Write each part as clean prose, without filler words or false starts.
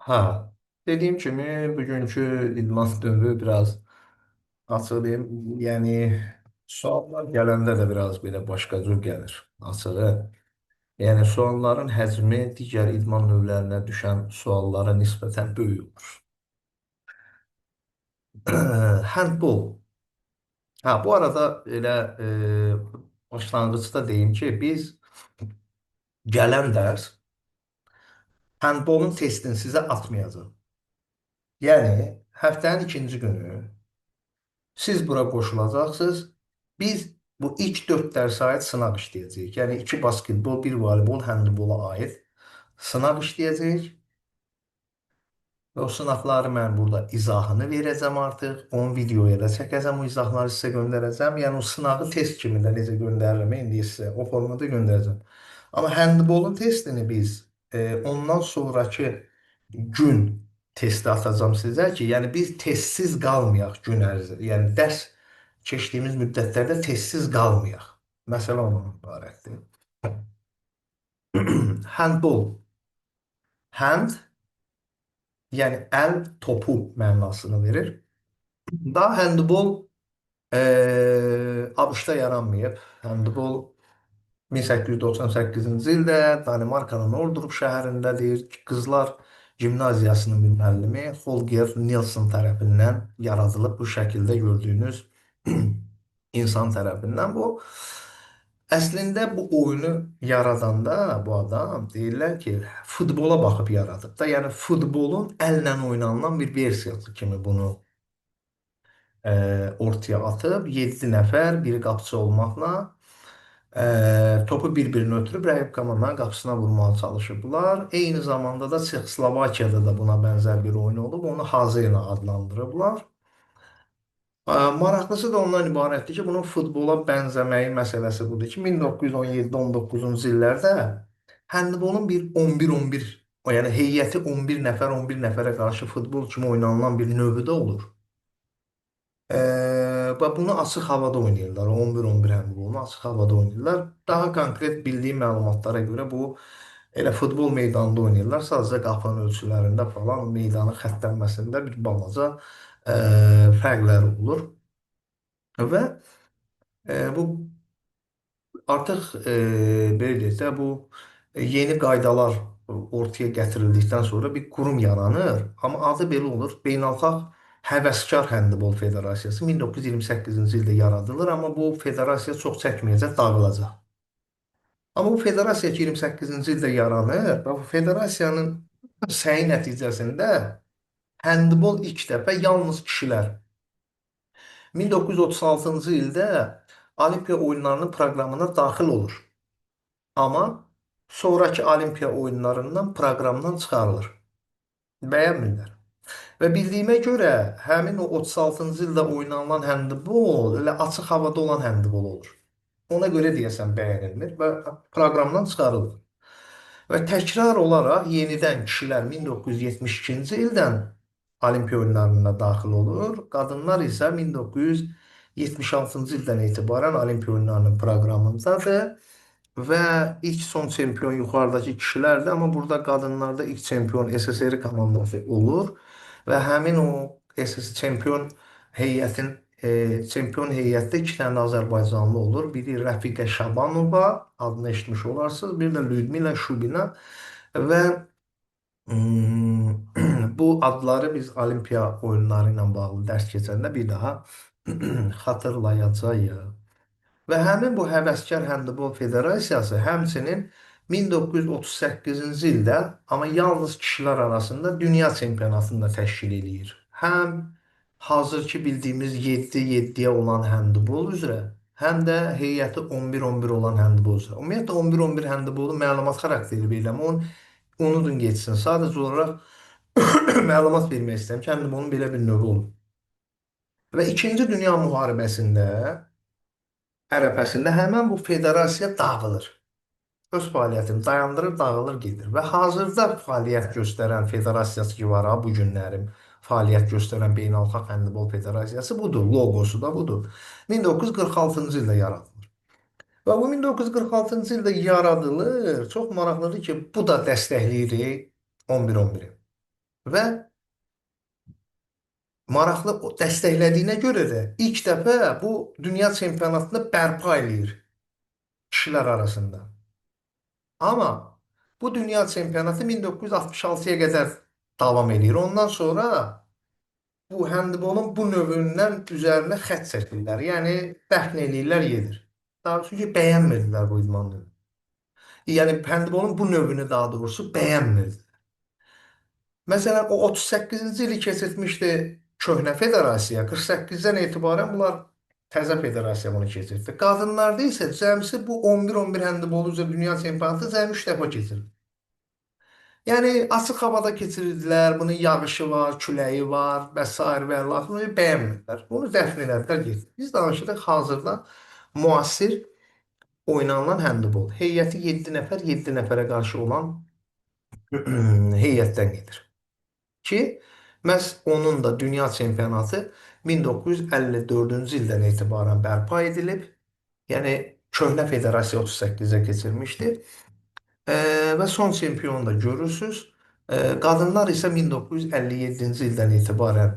Ha, dediyim kimi bugünkü idman dövrü biraz açıq deyim, yəni suallar gələndə də biraz belə başqa cür gəlir açığı. Yəni sualların həcmi digər idman növlərinə düşən suallara nisbətən böyük olur. Handbol. Ha, bu arada elə başlanğıcda deyim ki, biz gələn dərs handbolun testini sizə atmayacağam. Yəni həftənin ikinci günü siz bura qoşulacaqsınız. Biz bu ilk 4 dərsə aid sınaq işləyəcəyik. Yəni 2 basketbol, 1 voleybol, handbola aid sınaq işləyəcəyik. Və o sınaqları mən burada izahını verəcəm artıq. Onu videoya da çəkəcəm, o izahları sizə göndərəcəm. Yəni o sınağı test kimi də necə göndərirəm, indi sizə o formada göndərəcəm. Amma handbolun testini biz ondan sonrakı gün testi atacağam sizə ki, yəni biz testsiz qalmayaq gün ərzində. Yəni dərs keçdiyimiz müddətlərdə testsiz qalmayaq. Məsələ ondan ibarətdir. Handbol. Hand, yəni əl topu mənasını verir. Daha handbol ABŞ-da yaranmayıb. Handbol 1898-ci ildə Danimarkanın Ordrup şəhərindədir. Qızlar gimnaziyasının bir müəllimi Holger Nielsen tərəfindən yaradılıb bu şəkildə gördüyünüz insan tərəfindən. Bu əslində bu oyunu yaradanda bu adam deyirlər ki, futbola baxıb yaradıb da. Yəni futbolun əllə oynanılan bir versiyası kimi bunu ortaya atıb. 7 nəfər bir qapıçı olmaqla topu bir-birinə ötürüb rəqib komandanın qapısına vurmağa çalışıblar. Eyni zamanda da Çexoslovakiyada da buna bənzər bir oyun olub. Onu Hazena adlandırıblar. Maraqlısı da ondan ibarətdir ki, bunun futbola bənzəməyi məsələsi budur ki, 1917-19-cu illərdə handbolun bir 11-11, o yəni heyəti 11 nəfər 11 nəfərə qarşı futbol kimi oynanılan bir növü də olur. Və bunu açıq havada oynayırlar. 11-11 handbolunu açıq havada oynayırlar. Daha konkret bildiyim məlumatlara görə bu elə futbol meydanında oynayırlar. Sadəcə qapının ölçülərində falan meydanın xəttənməsində bir balaca fərqləri olur. Və bu artıq belə deyək də bu yeni qaydalar ortaya gətirildikdən sonra bir qurum yaranır. Amma adı belə olur. Beynəlxalq Həvəskar Handbol Federasiyası 1928-ci ildə yaradılır, amma bu federasiya çox çəkməyəcək, dağılacaq. Amma bu federasiya ki 28-ci ildə yaranır və bu federasiyanın səyi nəticəsində handbol ilk dəfə yalnız kişilər 1936-cı ildə Olimpiya oyunlarının proqramına daxil olur. Amma sonrakı Olimpiya oyunlarından proqramdan çıxarılır. Bəyənmirlər. Və bildiyimə görə həmin o 36-cı ildə oynanılan handbol elə açıq havada olan handbol olur. Ona görə deyəsən bəyənilmir və proqramdan çıxarılır. Və təkrar olaraq yenidən kişilər 1972-ci ildən Olimpiya oyunlarına daxil olur. Qadınlar isə 1976-cı ildən etibarən Olimpiya oyunlarının proqramındadır. Və ilk son çempion yuxarıdakı kişilərdir, amma burada qadınlarda ilk çempion SSR komandası olur və həmin o SSR çempion heyətin çempion heyətdə iki dənə Azərbaycanlı olur. Biri Rəfiqə Şabanova, adını eşitmiş olarsınız, bir də Lyudmila Şubina və bu adları biz Olimpiya oyunları ilə bağlı dərs keçəndə bir daha xatırlayacağıq. Və həmin bu Həvəskar Handbol Federasiyası həmçinin 1938-ci ildə amma yalnız kişilər arasında dünya çempionatını da təşkil eləyir. Həm hazırki bildiyimiz 7-7-yə olan handbol üzrə, həm də heyəti 11-11 olan handbol üzrə. Ümumiyyətlə 11-11 handbolu məlumat xarakteri verirəm. Onu unudun getsin. Sadəcə olaraq məlumat vermək istəyirəm ki, handbolun belə bir növü olub. Və İkinci Dünya Müharibəsində ərəfəsində həmən bu federasiya dağılır. Öz fəaliyyətini dayandırır, dağılır, gedir. Və hazırda fəaliyyət göstərən federasiyası ki var ha, bu günlərim fəaliyyət göstərən Beynəlxalq Handbol Federasiyası budur. Logosu da budur. 1946-cı ildə yaradılır. Və bu 1946-cı ildə yaradılır. Çox maraqlıdır ki, bu da dəstəkləyir 11-11-i. Və maraqlı o dəstəklədiyinə görə də ilk dəfə bu dünya çempionatını bərpa eləyir kişilər arasında. Amma bu dünya çempionatı 1966-ya qədər davam eləyir. Ondan sonra bu həndbolun bu növündən üzərinə xətt çəkirlər. Yəni dəfn eləyirlər, gedir. Daha çünki bəyənmirdilər bu idman növünü. Yəni həndbolun bu növünü daha doğrusu bəyənmirdilər. Məsələn, o 38-ci ili keçirtmişdi köhnə federasiya. 48-dən etibarən bunlar təzə federasiya bunu keçirtdi. Qadınlarda isə cəmsi bu 11-11 həndbolu üzrə dünya çempionatı cəmi 3 dəfə keçirildi. Yəni açıq havada keçirirdilər, bunun yağışı var, küləyi var və sair və ilaxır. Bunu bəyənmirdilər. Bunu dəfn elədilər, getdi. Biz danışırıq hazırda müasir oynanılan həndbol. Heyəti 7 nəfər, 7 nəfərə qarşı olan heyətdən gedir. Ki, məhz onun da dünya çempionatı 1954-cü ildən etibarən bərpa edilib. Yəni köhnə federasiya 38-ə keçirmişdi. Və son çempionu da görürsüz. Qadınlar isə 1957-ci ildən etibarən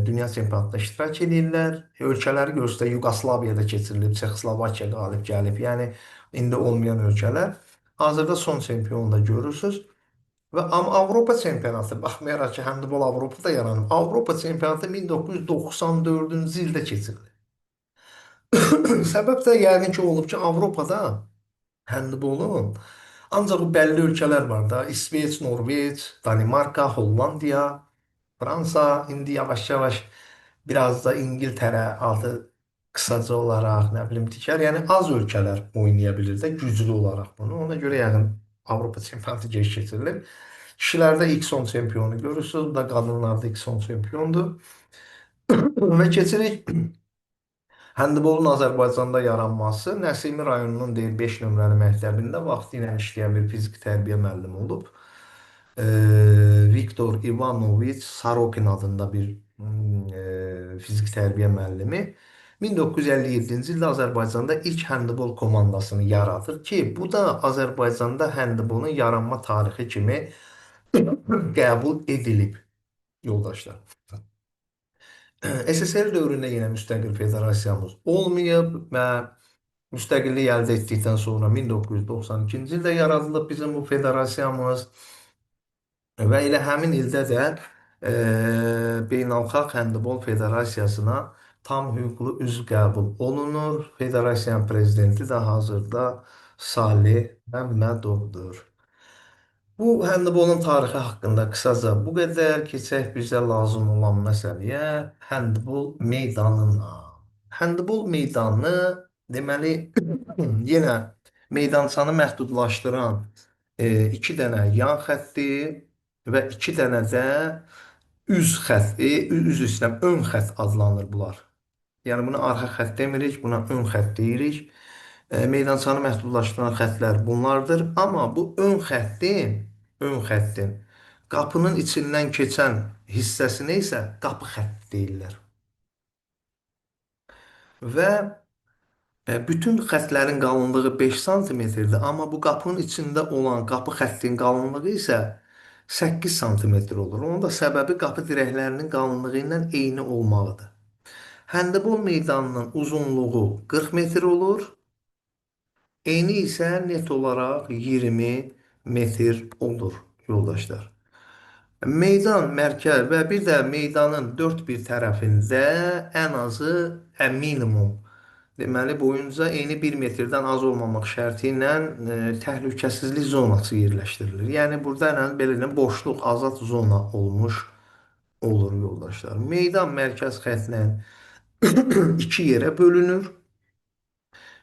dünya çempionatında iştirak edirlər. Ölkələri görürsə Yuqoslaviyada keçirilib, Çexoslovakiya qalib gəlib. Yəni indi olmayan ölkələr. Hazırda son çempionu da görürsüz. Və amma Avropa çempionatı, baxmayaraq ki, həndbol Avropada yaranıb. Avropa çempionatı 1994-cü ildə keçirilib. Səbəb də yəqin ki olub ki, Avropada həndbolun ancaq o bəlli ölkələr var da, İsveç, Norveç, Danimarka, Hollandiya, Fransa, indi yavaş-yavaş biraz da İngiltərə adı qısaca olaraq, nə bilim, digər, yəni az ölkələr oynaya bilir də güclü olaraq bunu. Ona görə yəqin Avropa çempionatı gec keçirilib. Kişilərdə ilk son çempionu görürsünüz, bu da qadınlarda ilk son çempiondur. Və keçirik Həndbolun Azərbaycanda yaranması Nəsimi rayonunun deyir 5 nömrəli məktəbində vaxtı ilə işləyən bir fiziki tərbiyə müəllimi olub. Viktor İvanoviç Sarokin adında bir fiziki tərbiyə müəllimi 1957-ci ildə Azərbaycanda ilk həndbol komandasını yaradır ki, bu da Azərbaycanda həndbolun yaranma tarixi kimi qəbul edilib yoldaşlar. SSR dövründə yenə müstəqil federasiyamız olmayıb və müstəqillik əldə etdikdən sonra 1992-ci ildə yaradılıb bizim bu federasiyamız və elə həmin ildə də Beynəlxalq Həndbol Federasiyasına tam hüquqlu üzv qəbul olunur. Federasiyanın prezidenti də hazırda Salih Məmmədovdur. Bu həndbolun tarixi haqqında qısaca bu qədər. Keçək bizə lazım olan məsələyə, həndbol meydanına. Həndbol meydanı deməli yenə meydançanı məhdudlaşdıran 2 dənə yan xətti və 2 dənə də üz xətt, üzr istəyirəm, ön xətt adlanır bunlar. Yəni buna arxa xətt demirik, buna ön xətt deyirik. Meydançanı məhdudlaşdıran xəttlər bunlardır. Amma bu ön xəttin qapının içindən keçən hissəsinə isə qapı xətti deyirlər. Və bütün xəttlərin qalınlığı 5 santimetrdir, amma bu qapının içində olan qapı xəttinin qalınlığı isə 8 santimetr olur. Onun da səbəbi qapı dirəklərinin qalınlığı ilə eyni olmağıdır. Həndbol meydanının uzunluğu 40 metr olur. Eni isə net olaraq 20 metr olur yoldaşlar. Meydan mərkəz və bir də meydanın dörd bir tərəfində ən azı, ən minimum, deməli boyunca eni 1 metrdən az olmamaq şərti ilə təhlükəsizlik zonası yerləşdirilir. Yəni burada ən az belə deyim, boşluq, azad zona olmuş olur yoldaşlar. Meydan mərkəz xəttlə iki yerə bölünür.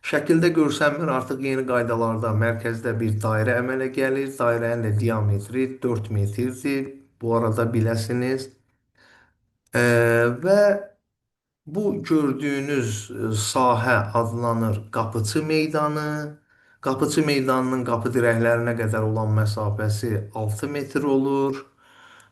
Şəkildə görsənmir, artıq yeni qaydalarda mərkəzdə bir dairə əmələ gəlir. Dairənin də diametri 4 metrdir. Bu arada biləsiniz. Və bu gördüyünüz sahə adlanır Qapıçı meydanı. Qapıçı meydanının qapı dirəklərinə qədər olan məsafəsi 6 metr olur.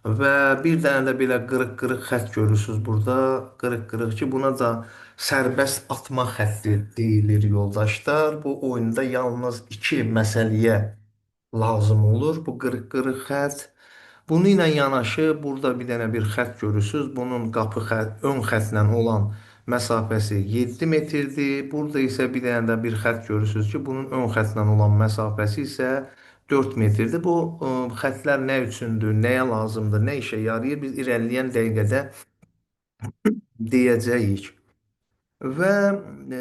Və bir dənə də belə qırıq-qırıq xətt görürsünüz burada. Qırıq-qırıq ki, buna da sərbəst atma xətti deyilir yoldaşlar. Bu oyunda yalnız iki məsələyə lazım olur bu qırıq-qırıq xətt. Bununla yanaşı burada bir dənə bir xətt görürsüz. Bunun qapı xətt, ön xəttlə olan məsafəsi 7 metrdir. Burada isə bir dənə də bir xətt görürsüz ki, bunun ön xəttlə olan məsafəsi isə 4 metrdir. Bu xəttlər nə üçündür, nəyə lazımdır, nə işə yarayır? Biz irəliləyən dəqiqədə deyəcəyik. Və e,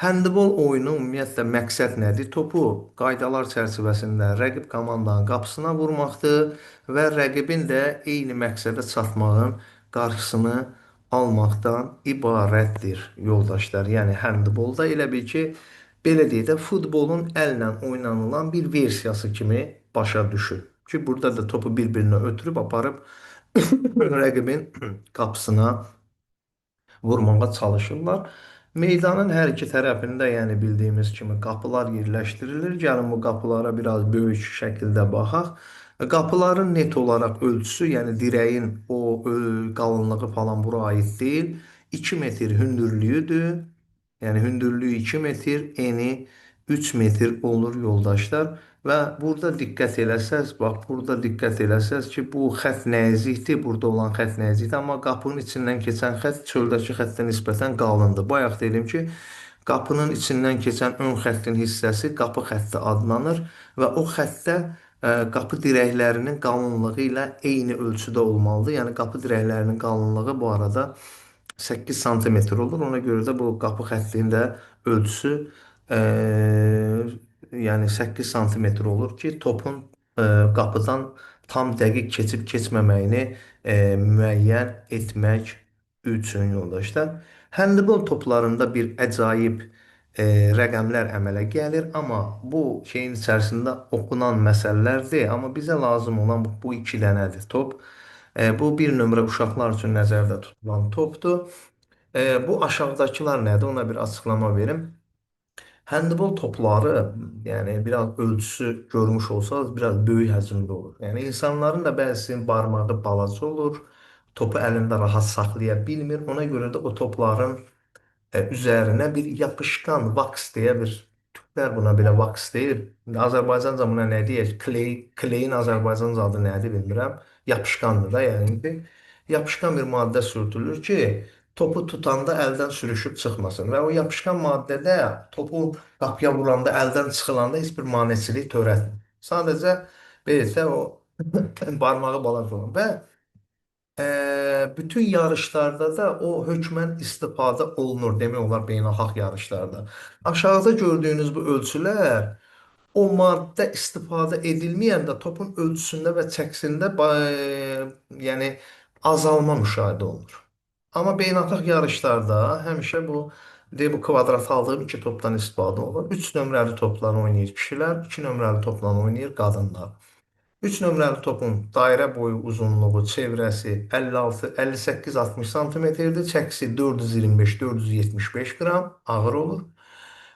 həndbol oyunu ümumiyyətlə məqsəd nədir? Topu qaydalar çərçivəsində rəqib komandanın qapısına vurmaqdır və rəqibin də eyni məqsədə çatmağın qarşısını almaqdan ibarətdir yoldaşlar. Yəni həndbolda elə bil ki, belə deyək də futbolun əllə oynanılan bir versiyası kimi başa düşün. Ki burada da topu bir-birinə ötürüb aparıb rəqibin qapısına vurmağa çalışırlar. Meydanın hər iki tərəfində, yəni bildiyimiz kimi qapılar yerləşdirilir. Gəlin bu qapılara biraz böyük şəkildə baxaq. Qapıların net olaraq ölçüsü, yəni dirəyin o qalınlığı falan bura aid deyil. 2 metr hündürlüyüdür. Yəni hündürlüyü 2 metr, eni 3 metr olur yoldaşlar. Və burada diqqət eləsəz, bax burada diqqət eləsəz ki, bu xətt nəzikdir, burada olan xətt nəzikdir, amma qapının içindən keçən xətt çöldəki xəttə nisbətən qalındır. Bayaq dedim ki, qapının içindən keçən ön xəttin hissəsi qapı xətti adlanır və o xəttdə qapı dirəklərinin qalınlığı ilə eyni ölçüdə olmalıdır. Yəni qapı dirəklərinin qalınlığı bu arada 8 santimetr olur. Ona görə də bu qapı xəttinin də ölçüsü e, yəni 8 santimetr olur ki, topun e, qapıdan tam dəqiq keçib keçməməyini müəyyən etmək üçün yoldaşlar. Həndbol toplarında bir əcaib rəqəmlər əmələ gəlir, amma bu şeyin içərisində oxunan məsələlərdir. Amma bizə lazım olan bu iki dənədir top. Bu bir nömrə uşaqlar üçün nəzərdə tutulan topdur. Bu aşağıdakılar nədir? Ona bir açıqlama verim. Həndbol topları, yəni biraz ölçüsü görmüş olsanız, biraz böyük həcmdə olur. Yəni insanların da bəzisinin barmağı balaca olur, topu əlində rahat saxlaya bilmir. Ona görə də o topların üzərinə bir yapışqan vaks deyə bir Türklər buna belə vaks deyir. İndi Azərbaycanca buna nə deyək? Clay, clayin Azərbaycanca adı nədir bilmirəm. Yapışqandır da yəni ki. Yapışqan bir maddə sürtülür ki, topu tutanda əldən sürüşüb çıxmasın. Və o yapışqan maddədə topu qapıya vuranda, əldən çıxılanda heç bir maneçilik törətmir. Sadəcə belə də o barmağı balaca olan və bütün yarışlarda da o hökmən istifadə olunur, demək olar beynəlxalq yarışlarda. Aşağıda gördüyünüz bu ölçülər o maddə istifadə edilməyəndə topun ölçüsündə və çəkisində yəni azalma müşahidə olunur. Amma beynəlxalq yarışlarda həmişə bu deyir bu kvadrat aldığım iki topdan istifadə olunur. 3 nömrəli topla oynayır kişilər, 2 nömrəli topla oynayır qadınlar. 3 nömrəli topun dairə boyu uzunluğu, çevrəsi 56, 58-60 santimetrdir. Çəkisi 425-475 qram ağır olur.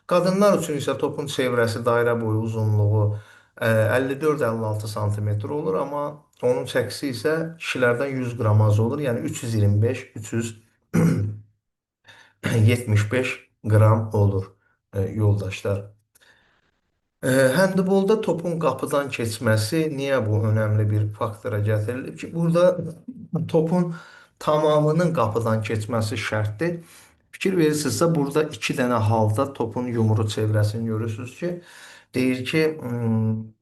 Qadınlar üçün isə topun çevrəsi, dairə boyu uzunluğu 54-56 santimetr olur, amma onun çəkisi isə kişilərdən 100 qram az olur. Yəni 325-375 qram olur yoldaşlar. Həndbolda topun qapıdan keçməsi niyə bu önəmli bir faktora gətirilib ki, burada topun tamamının qapıdan keçməsi şərtdir. Fikir verirsinizsə, burada iki dənə halda topun yumru çevrəsini görürsünüz ki, deyir ki,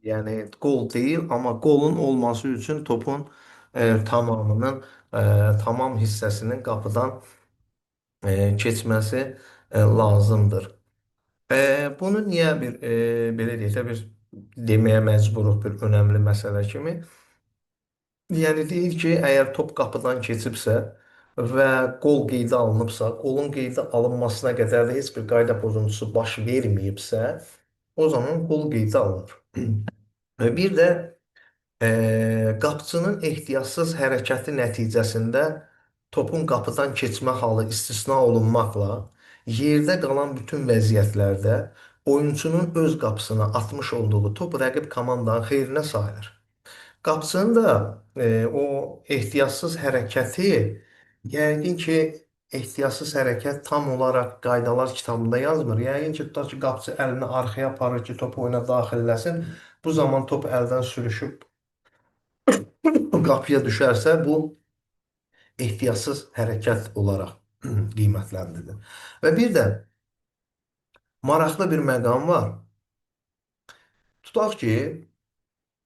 yəni qol deyil, amma qolun olması üçün topun tamamının tamam hissəsinin qapıdan keçməsi lazımdır. Bunu niyə bir belə deyək də bir deməyə məcburuq bir önəmli məsələ kimi? Yəni deyir ki, əgər top qapıdan keçibsə və qol qeydə alınıbsa, qolun qeydə alınmasına qədər də heç bir qayda pozuntusu baş verməyibsə, o zaman qol qeydə alınır. Və bir də qapıçının ehtiyatsız hərəkəti nəticəsində topun qapıdan keçmə halı istisna olunmaqla yerdə qalan bütün vəziyyətlərdə oyunçunun öz qapısına atmış olduğu top rəqib komandanın xeyrinə sayılır. Qapıçının da o ehtiyatsız hərəkəti yəqin ki, ehtiyatsız hərəkət tam olaraq qaydalar kitabında yazmır. Yəqin ki, tutaq ki, qapıçı əlini arxaya aparır ki, topu oyuna daxil eləsin. Bu zaman top əldən sürüşüb Qapıya düşərsə bu ehtiyatsız hərəkət olaraq qiymətləndirilir. Və bir də maraqlı bir məqam var. Tutaq ki,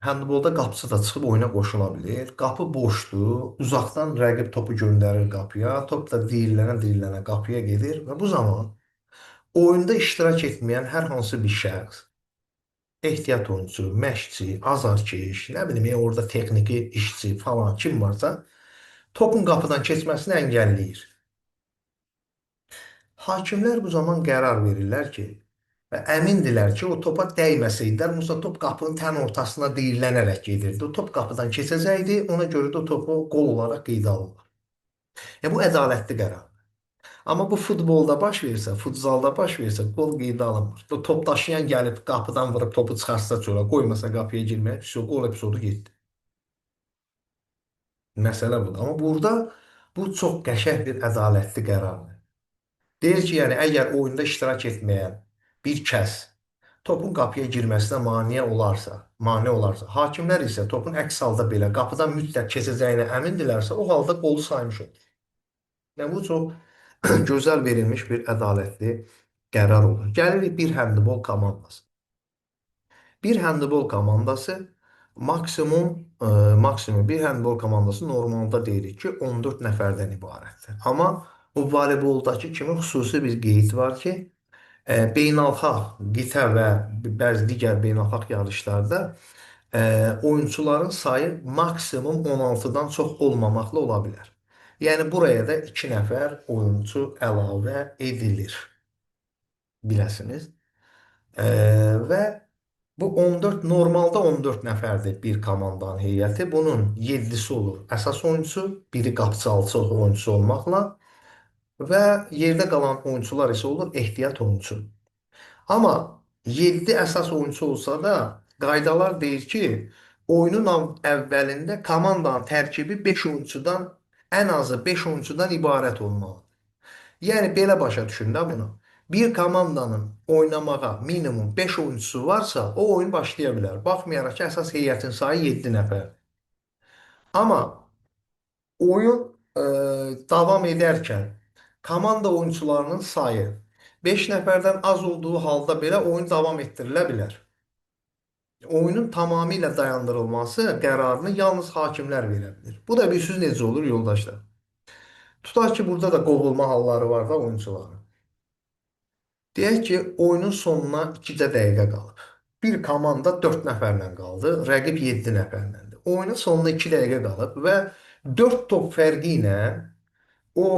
handbolda qapıçı da çıxıb oyuna qoşula bilir. Qapı boşdur. Uzaqdan rəqib topu göndərir qapıya. Top da diyirlənə-diyirlənə qapıya gedir və bu zaman oyunda iştirak etməyən hər hansı bir şəxs, ehtiyat oyunçusu, məşqçi, azarkeş, nə bilim, orada texniki işçi falan kim varsa topun qapıdan keçməsini əngəlləyir. Hakimlər bu zaman qərar verirlər ki, və əmindirlər ki, o topa dəyməsəydilər, Musa top qapının tən ortasına deyirlənərək gedirdi. O top qapıdan keçəcəkdi, ona görə də o topu qol olaraq qeydə alırlar. Bu ədalətli qərar. Amma bu futbolda baş versə, futzalda baş versə, qol qeydə alınmır. O top daşıyan gəlib qapıdan vurub topu çıxarsa çölə, qoymasa qapıya girməyə, vəsə, qol epizodu getdi. Məsələ budur. Amma burada bu çox qəşəng bir ədalətli qərardır. Deyir ki, yəni əgər oyunda iştirak etməyən bir kəs topun qapıya girməsinə mane olarsa, hakimlər isə topun əks halda belə qapıdan mütləq keçəcəyinə əmindirlərsə, o halda qolu saymış olur. Yəni bu çox gözəl verilmiş bir ədalətli qərar olur. Gəlirik bir həndbol komandası. Bir həndbol komandası maksimum bir həndbol komandası normalda deyirik ki, 14 nəfərdən ibarətdir. Amma bu voleyboldakı kimi xüsusi bir qeyd var ki, beynəlxalq qitə və bəzi digər beynəlxalq yarışlarda oyunçuların sayı maksimum 16-dan çox olmamaqla ola bilər. Yəni buraya da 2 nəfər oyunçu əlavə edilir. Biləsiniz. Və bu 14 normalda 14 nəfərdir bir komandanın heyəti. Bunun 7-si olur əsas oyunçu, biri qapıçı oyunçusu olmaqla və yerdə qalan oyunçular isə olur ehtiyat oyunçu. Amma 7 əsas oyunçu olsa da qaydalar deyir ki, oyunun əvvəlində komandanın tərkibi 5 oyunçudan ən azı 5 oyunçudan ibarət olmalıdır. Yəni belə başa düşün də bunu. Bir komandanın oynamağa minimum 5 oyunçusu varsa, o oyun başlaya bilər. Baxmayaraq ki, əsas heyətin sayı 7 nəfər. Amma oyun davam edərkən komanda oyunçularının sayı 5 nəfərdən az olduğu halda belə oyun davam etdirilə bilər. Oyunun tamamilə dayandırılması qərarını yalnız hakimlər verə bilir. Bu da bilirsiniz necə olur yoldaşlar? Tutaq ki, burada da qovulma halları var da oyunçuların. Deyək ki, oyunun sonuna 2 dəqiqə qalıb. Bir komanda 4 nəfərlə qaldı, rəqib 7 nəfərləndir. Oyunun sonuna 2 dəqiqə qalıb və 4 top fərqi ilə o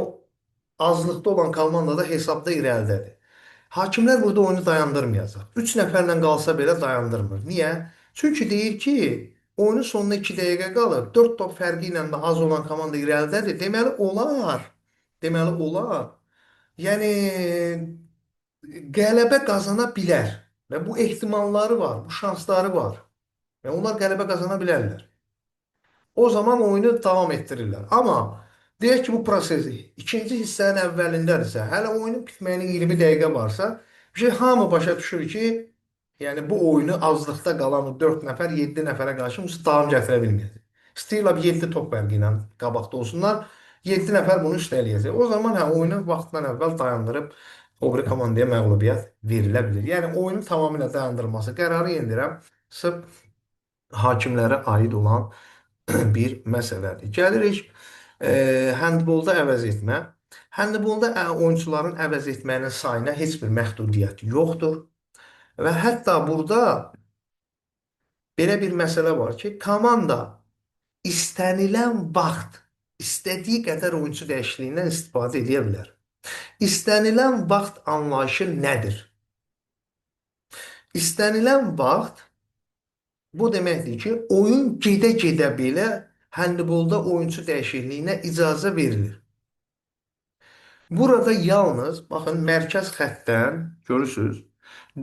azlıqda olan komanda da hesabda irəlidədir. Hakimlər burada oyunu dayandırmayacaq. 3 nəfərlə qalsa belə dayandırmır. Niyə? Çünki deyir ki, oyunun sonuna 2 dəqiqə qalıb, 4 top fərqi ilə də az olan komanda irəlidədir. Deməli olar. Deməli olar. Yəni qələbə qazana bilər. Və bu ehtimalları var, bu şansları var. Və onlar qələbə qazana bilərlər. O zaman oyunu davam etdirirlər. Amma deyək ki, bu proses ikinci hissənin əvvəlindədirsə, hələ oyunun bitməyinə 20 dəqiqə varsa, bir şey hamı başa düşür ki, yəni bu oyunu azlıqda qalan o 4 nəfər 7 nəfərə qarşı onsuz davam gətirə bilməyəcək. İstəyirlər 7 top fərqi ilə qabaqda olsunlar. 7 nəfər bunu üstələyəcək. O zaman oyunu vaxtdan əvvəl dayandırıb o biri komandaya məğlubiyyət verilə bilir. Yəni oyunun tamamilə dayandırılması qərarı yenə deyirəm, sırf hakimlərə aid olan bir məsələdir. Gəlirik handbolda əvəz etmə. Handbolda oyunçuların əvəz etmənin sayına heç bir məhdudiyyət yoxdur. Və hətta burada belə bir məsələ var ki, komanda istənilən vaxt istədiyi qədər oyunçu dəyişikliyindən istifadə edə bilər. İstənilən vaxt anlayışı nədir? İstənilən vaxt bu deməkdir ki, oyun gedə-gedə belə handbolda oyunçu dəyişikliyinə icazə verilir. Burada yalnız, baxın, mərkəz xəttdən görürsünüz,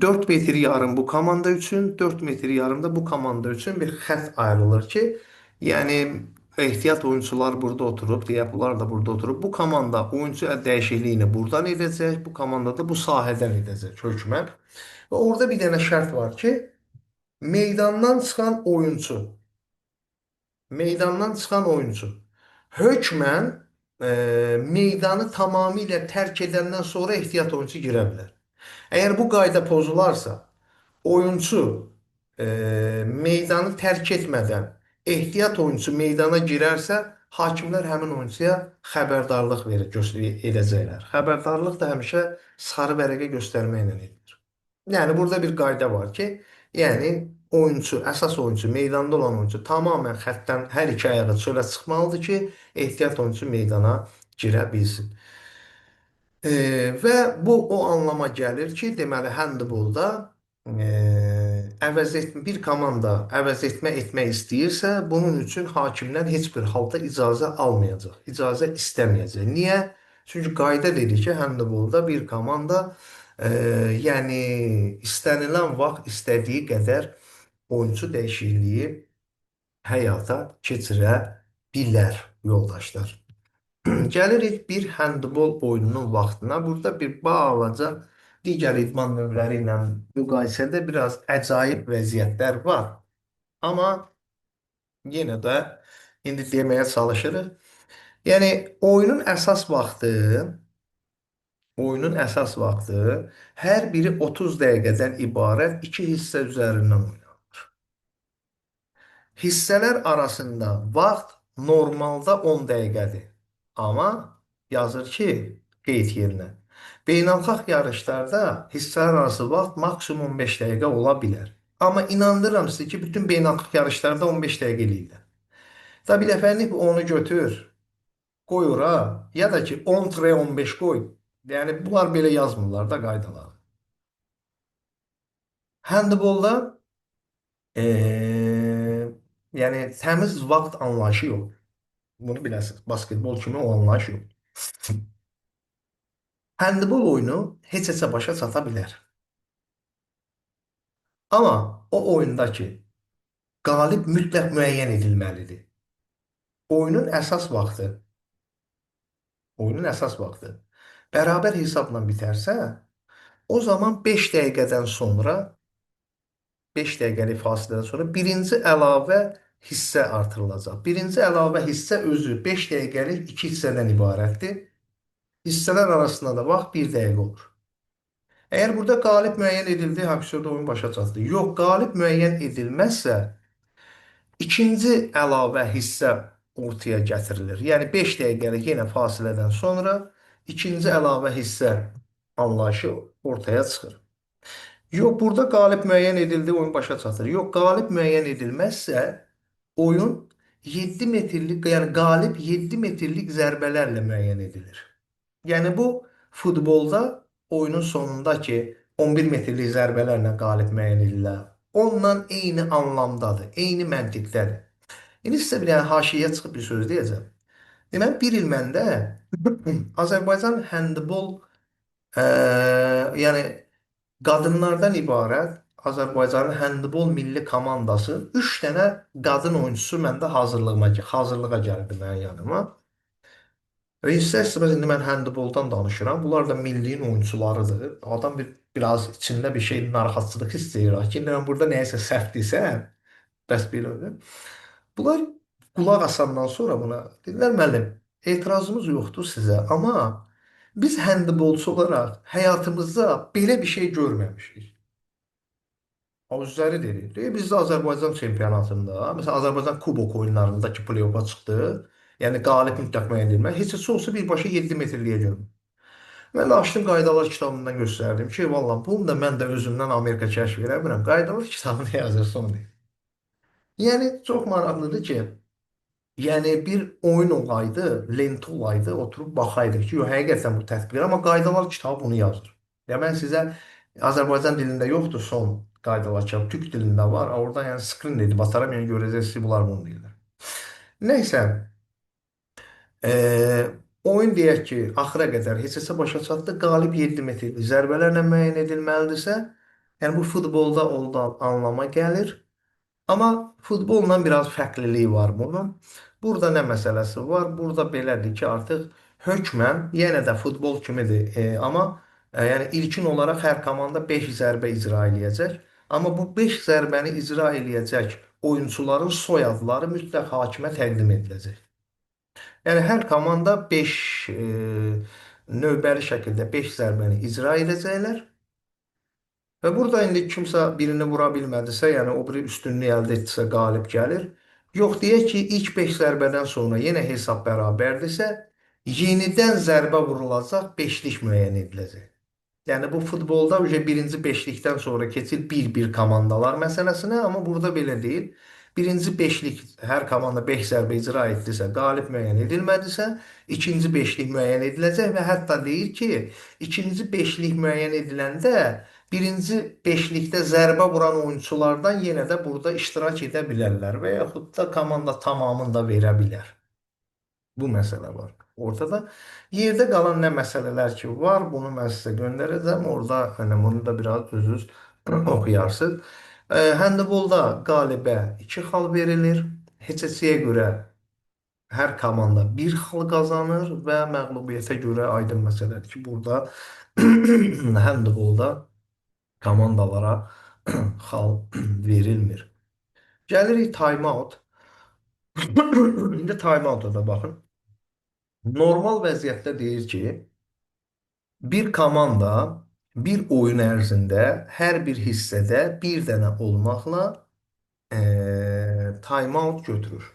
4 metr yarım bu komanda üçün, 4 metr yarım da bu komanda üçün bir xətt ayrılır ki, yəni ehtiyat oyunçular burada oturub, deyə bunlar da burada oturub. Bu komanda oyunçu dəyişikliyini buradan edəcək, bu komanda da bu sahədən edəcək hökmən. Və orada bir dənə şərt var ki, meydandan çıxan oyunçu, Meydandan çıxan oyunçu hökmən meydanı tamamilə tərk edəndən sonra ehtiyat oyunçu girə bilər. Əgər bu qayda pozularsa, oyunçu e, meydanı tərk etmədən ehtiyat oyunçu meydana girərsə, hakimlər həmin oyunçuya xəbərdarlıq verir, edəcəklər. Xəbərdarlıq da həmişə sarı vərəqə göstərməklə edilir. Yəni burada bir qayda var ki, yəni oyunçu, əsas oyunçu, meydanda olan oyunçu tamamilə xəttdən hər iki ayağı çölə çıxmalıdır ki, ehtiyat oyunçu meydana girə bilsin. Və bu o anlama gəlir ki, deməli handbolda e, əvəz etmə bir komanda əvəz etmə etmək istəyirsə, bunun üçün hakimdən heç bir halda icazə almayacaq, icazə istəməyəcək. Niyə? Çünki qayda deyir ki, handbolda bir komanda e, yəni istənilən vaxt istədiyi qədər oyunçu dəyişikliyi həyata keçirə bilər yoldaşlar. Gəlirik bir handbol oyununun vaxtına. Burada bir balaca digər idman növləri ilə müqayisədə biraz əcaib vəziyyətlər var. Amma yenə də indi deməyə çalışırıq. Yəni oyunun əsas vaxtı, oyunun əsas vaxtı hər biri 30 dəqiqədən ibarət iki hissə üzərindən oynanır. Hissələr arasında vaxt normalda 10 dəqiqədir. Amma yazır ki, qeyd yerinə. Beynəlxalq yarışlarda hissələr arası vaxt maksimum 15 dəqiqə ola bilər. Amma inandırıram sizi ki, bütün beynəlxalq yarışlarda 15 dəqiqə eləyirlər. Da bir dəfəlik onu götür, qoy ora, ya da ki 10-15 qoy. Yəni bunlar belə yazmırlar da qaydaları. Handbolda yəni təmiz vaxt anlayışı yox. Bunu biləsiniz. Basketbol kimi o anlayış yox. Handbol oyunu heç-heçə başa çata bilər. Amma o oyundakı qalib mütləq müəyyən edilməlidir. Oyunun əsas vaxtı, oyunun əsas vaxtı bərabər hesabla bitərsə, o zaman 5 dəqiqədən sonra 5 dəqiqəlik fasilədən sonra birinci əlavə hissə artırılacaq. Birinci əlavə hissə özü 5 dəqiqəlik iki hissədən ibarətdir. Hissələr arasında da vaxt 1 dəqiqə olur. Əgər burada qalib müəyyən edildi, haqsiyada oyun başa çatdı. Yox, qalib müəyyən edilməzsə, ikinci əlavə hissə ortaya gətirilir. Yəni 5 dəqiqəlik yenə fasilədən sonra ikinci əlavə hissə anlayışı ortaya çıxır. Yox, burada qalib müəyyən edildi, oyun başa çatır. Yox, qalib müəyyən edilməzsə, oyun 7 metrlik, yəni qalib 7 metrlik zərbələrlə müəyyən edilir. Yəni bu futbolda oyunun sonundakı 11 metrlik zərbələrlə qalib müəyyən edirlər. Onunla eyni anlamdadır, eyni məntiqdədir. İndi sizə bir dənə haşiyə çıxıb bir söz deyəcəm. Deməli, bir il məndə Azərbaycan handbol, yəni qadınlardan ibarət Azərbaycanın handbol milli komandası 3 dənə qadın oyunçusu məndə hazırlığa gəldi mənim yanıma. Və istər-istəməz indi mən handboldan danışıram. Bunlar da milliyin oyunçularıdır. Adam biraz içində bir şey narahatçılıq hiss edir. Ki, indi mən burada nəyəsə səhv desəm, bəs belə. Bunlar qulaq asandan sonra buna dedilər, müəllim, etirazımız yoxdur sizə, amma biz handbolçu olaraq həyatımızda belə bir şey görməmişik. Özləri deyir. Deyir, biz də Azərbaycan çempionatında, məsələn, Azərbaycan Kubok oyunlarındakı play-offa çıxdı. Yəni, qalib mütləq müəyyən edilməli. Heç heç olsa birbaşa 7 metrliyə görmür. Mən də açdım qaydalar kitabından göstərdim ki, vallah, bunu da mən də özümdən Amerika kəşf eləmirəm. Qaydalar kitabı nə yazırsa onu deyir. Yəni, çox maraqlıdır ki, yəni bir oyun olaydı, lenti olaydı, oturub baxaydıq ki, yox, həqiqətən bu tətbiq, amma qaydalar kitabı bunu yazır. Ya mən sizə Azərbaycan dilində yoxdur son qaydalar kitabı, türk dilində var. Oradan yəni screen edib ataram, yəni görəcəksiniz bunlar bunu deyirlər. Nəysə, oyun deyək ki, axıra qədər heç-heçə başa çatdı, qalib 7 metrlik zərbələrlə müəyyən edilməlidirsə, yəni bu futbolda olduğu anlama gəlir. Amma futbolla biraz fərqliliyi var bunun. Burada nə məsələsi var? Burada belədir ki, artıq hökmən yenə də futbol kimidir. Amma yəni ilkin olaraq hər komanda 5 zərbə icra eləyəcək. Amma bu 5 zərbəni icra eləyəcək Oyunçuların soyadları mütləq hakimə təqdim ediləcək. Yəni hər komanda 5 növbəli şəkildə 5 zərbəni icra edəcəklər. Və burada indi kimsə birini vura bilmədisə, yəni o biri üstünlük əldə etdisə qalib gəlir. Yox deyək ki, ilk 5 zərbədən sonra yenə hesab bərabərdirsə, yenidən zərbə vurulacaq, beşlik müəyyən ediləcək. Yəni bu futbolda uje birinci beşlikdən sonra keçir bir-bir komandalar məsələsinə, amma burada belə deyil. Birinci beşlik hər komanda 5 zərbə icra etdisə, qalib müəyyən edilmədisə, ikinci beşlik müəyyən ediləcək və hətta deyir ki, ikinci beşlik müəyyən ediləndə birinci beşlikdə zərbə vuran oyunçulardan yenə də burada iştirak edə bilərlər və yaxud da komanda tamamını da verə bilər. Bu məsələ var. Ortada yerdə qalan nə məsələlər ki var, bunu mən sizə göndərəcəm. Orada hani bunu da biraz özünüz oxuyarsınız. Handbolda qalibə 2 xal verilir. HCC-yə görə hər komanda bir xal qazanır və məğlubiyyətə görə aydın məsələdir ki, burada handbolda komandalara xal verilmir. Gəlirik time-out. İndi time-out'a da baxın. Normal vəziyyətdə deyir ki, bir komanda bir oyun ərzində hər bir hissədə bir dənə olmaqla time-out götürür.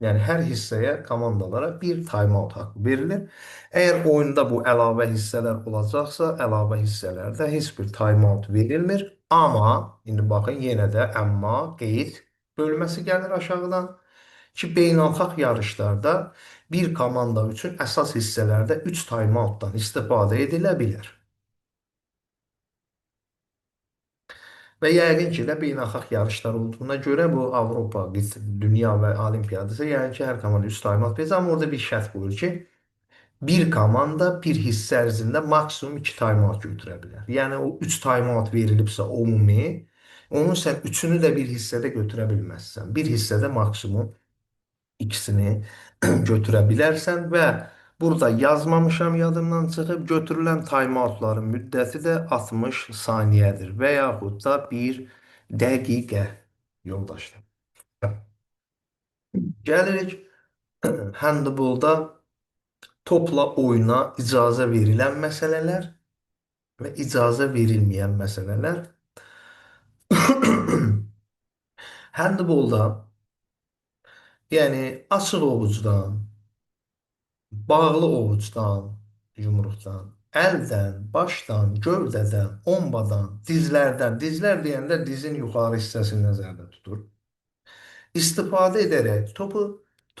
Yəni hər hissəyə komandalara bir time-out haqqı verilir. Əgər oyunda bu əlavə hissələr olacaqsa, əlavə hissələrdə heç bir time-out verilmir. Amma indi baxın yenə də əmma qeyd bölməsi gəlir aşağıdan ki, beynəlxalq yarışlarda bir komanda üçün əsas hissələrdə 3 time-outdan istifadə edilə bilər. Və yəqin ki də beynəlxalq yarışlar olduğuna görə bu Avropa, dünya və olimpiyadası, yəqin ki, hər komanda 3 time-out verəcək. Amma orada bir şərt qoyur ki, bir komanda bir hissə ərzində maksimum 2 time-out götürə bilər. Yəni o 3 time-out verilibsə ümumi, onun sən üçünü də bir hissədə götürə bilməzsən. Bir hissədə maksimum ikisini götürə bilərsən və burada yazmamışam yadımdan çıxıb götürülən time-outların müddəti də 60 saniyədir və yaxud da bir dəqiqə yoldaşlar. Gəlirik handbolda topla oyuna icazə verilən məsələlər və icazə verilməyən məsələlər. Handbolda yəni açıq ovucdan, bağlı ovucdan, yumruqdan, əldən, başdan, gövdədən, ombadan, dizlərdən, dizlər deyəndə dizin yuxarı hissəsini nəzərdə tutur. İstifadə edərək topu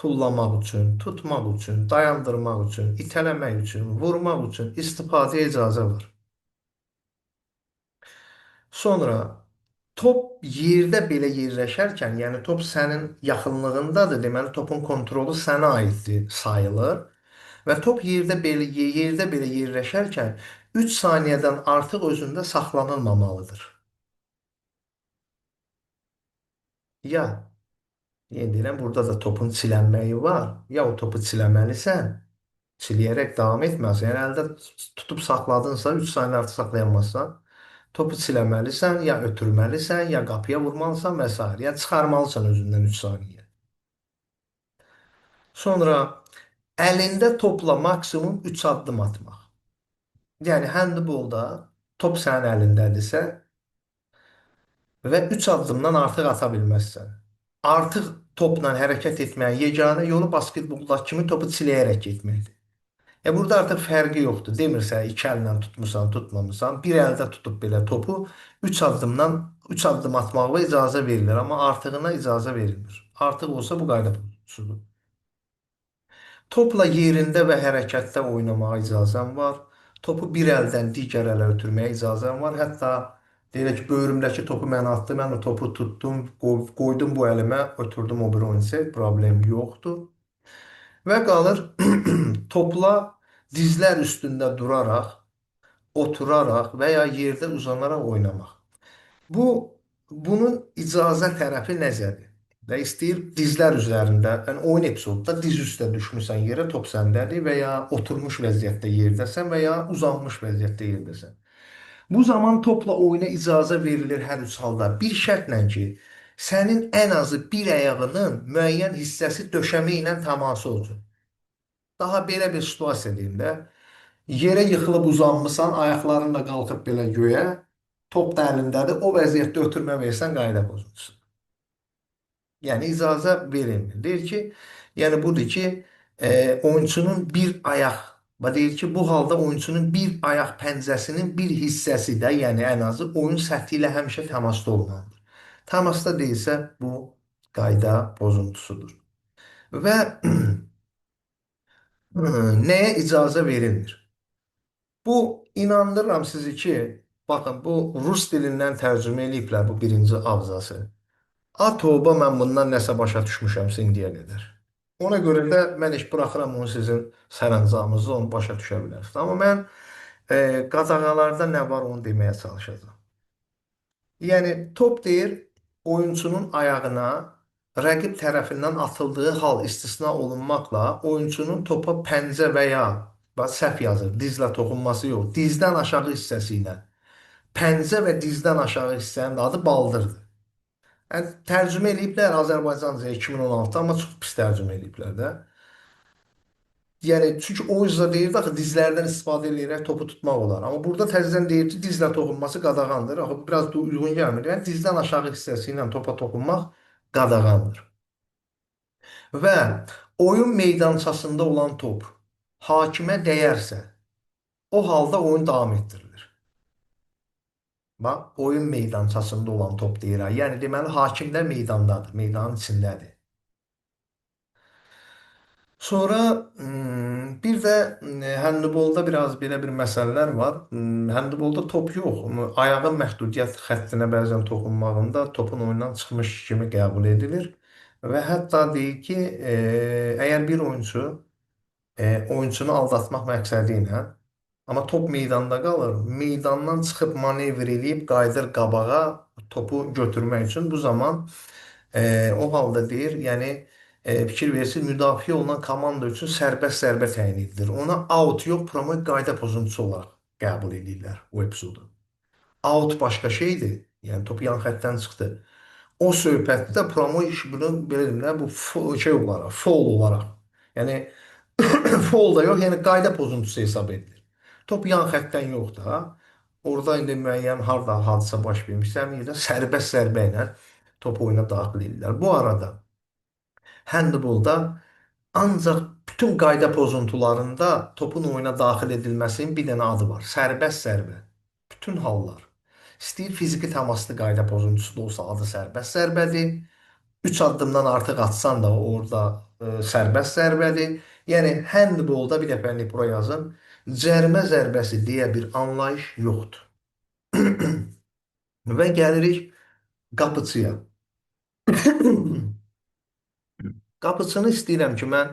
tullamaq üçün, tutmaq üçün, dayandırmaq üçün, itələmək üçün, vurmaq üçün istifadəyə icazə var. Sonra top yerdə belə yerləşərkən, yəni top sənin yaxınlığındadır, deməli topun kontrolu sənə aiddir sayılır. Və top yerdə belə yerləşərkən 3 saniyədən artıq özündə saxlanılmamalıdır. Ya, yenə deyirəm, burada da topun çilənməyi var. Ya o topu çiləməlisən, çiləyərək davam etməlisən. Yəni əldə tutub saxladınsa, 3 saniyə artıq saxlayanmazsan, topu çiləməlisən, ya ötürməlisən, ya qapıya vurmalısan və s. Yəni çıxarmalısan özündən 3 saniyə. Sonra əlində topla maksimum 3 addım atmaq. Yəni handbolda top sənin əlindədirsə və 3 addımdan artıq ata bilməzsən. Artıq topla hərəkət etməyin yeganə yolu basketboldakı kimi topu çiləyərək getməkdir. Burada artıq fərqi yoxdur. Demirsə iki əllə tutmusan, tutmamısan, bir əldə tutub belə topu 3 addımdan 3 addım atmağa icazə verilir, amma artığına icazə verilmir. Artıq olsa bu qayda pozuntusudur. Topla yerində və hərəkətdə oynamağa icazən var. Topu bir əldən digər ələ ötürməyə icazən var. Hətta deyək ki, böyrümdəki topu mən atdım, mən o topu tutdum, qoydum bu əlimə, ötürdüm o biri oyunçuya, problem yoxdur. Və qalır topla dizlər üstündə duraraq, oturaraq və ya yerdə uzanaraq oynamaq. Bunun icazə tərəfi necədir? Və istəyir dizlər üzərində, yəni oyun epizodda diz üstə düşmüsən yerə, top səndədir və ya oturmuş vəziyyətdə yerdəsən və ya uzanmış vəziyyətdə yerdəsən. Bu zaman topla oyuna icazə verilir hər üç halda. Bir şərtlə ki, Sənin ən azı bir ayağının müəyyən hissəsi döşəmə ilə təması olsun. Daha belə bir situasiya deyim də. Yerə yıxılıb uzanmısan, ayaqlarınla qalxıb belə göyə, top da əlindədir. O vəziyyətdə ötürmə versən qayda pozuntusu. Yəni icazə verilmir. Deyir ki, yəni budur ki, oyunçunun bir ayaq və deyir ki, bu halda oyunçunun bir ayaq pəncəsinin bir hissəsi də, yəni ən azı oyun səthi ilə həmişə təmasda olmalıdır. Təmasda deyilsə, bu qayda pozuntusudur. Və nəyə icazə verilmir? Bu inandırıram sizi ki, baxın bu rus dilindən tərcümə eləyiblər bu birinci abzası. A tövbə mən bundan nəsə başa düşmüşəmsə indiyə qədər. Ona görə də mən heç buraxıram onu sizin sərəncamınızda onu başa düşə bilərsiniz. Amma mən qadağalarda nə var onu deməyə çalışacağam. Yəni top deyir oyunçunun ayağına rəqib tərəfindən atıldığı hal istisna olunmaqla oyunçunun topa pəncə və ya bax səhv yazır, dizlə toxunması yox, dizdən aşağı hissəsi ilə pəncə və dizdən aşağı hissənin adı baldırdır. Yəni, tərcümə eləyiblər Azərbaycancaya 2016, amma çox pis tərcümə eləyiblər də. Yəni çünki o yüzden deyirdi axı dizlərdən istifadə eləyərək topu tutmaq olar. Amma burada təzədən deyir ki, dizlə toxunması qadağandır. Axı bu biraz da uyğun gəlmir. Yəni dizdən aşağı hissəsi ilə topa toxunmaq qadağandır. Və oyun meydançasında olan top hakimə dəyərsə, o halda oyun davam etdirilir. Bax, oyun meydançasında olan top deyir. Ha. Yəni deməli hakim də meydandadır, meydanın içindədir. Sonra bir də həndbolda biraz belə bir məsələlər var. Həndbolda top yox. Ayağın məhdudiyyət xəttinə bəzən toxunmağında topun oyundan çıxmış kimi qəbul edilir. Və hətta deyir ki, əgər bir oyunçu oyunçunu aldatmaq məqsədi ilə amma top meydanda qalır, meydandan çıxıb manevr eləyib qayıdır qabağa topu götürmək üçün bu zaman o halda deyir, yəni fikir versin, müdafiə olunan komanda üçün sərbəst zərbə təyin edilir. Ona out yox, promoy qayda pozuntusu olaraq qəbul edirlər o epizodu. Out başqa şeydir. Yəni top yan xəttdən çıxdı. O söhbətdə promoy bunu belə deyim də, bu şey olaraq, foul olaraq. Yəni foul da yox, yəni qayda pozuntusu hesab edilir. Top yan xəttdən yox da. Orada indi müəyyən harda hadisə baş vermişsə, həmin yerdə sərbəst zərbə ilə topu oyuna daxil edirlər. Bu arada həndbolda ancaq bütün qayda pozuntularında topun oyuna daxil edilməsinin bir dənə adı var. Sərbəst zərbə. Bütün hallar. İstəyir fiziki təmaslı qayda pozuntusu da olsa adı sərbəst zərbədir. 3 addımdan artıq atsan da orada sərbəst zərbədir. Yəni həndbolda bir dəfəlik bura yazın. Cərimə zərbəsi deyə bir anlayış yoxdur. Və gəlirik qapıçıya. Qapıçını istəyirəm ki, mən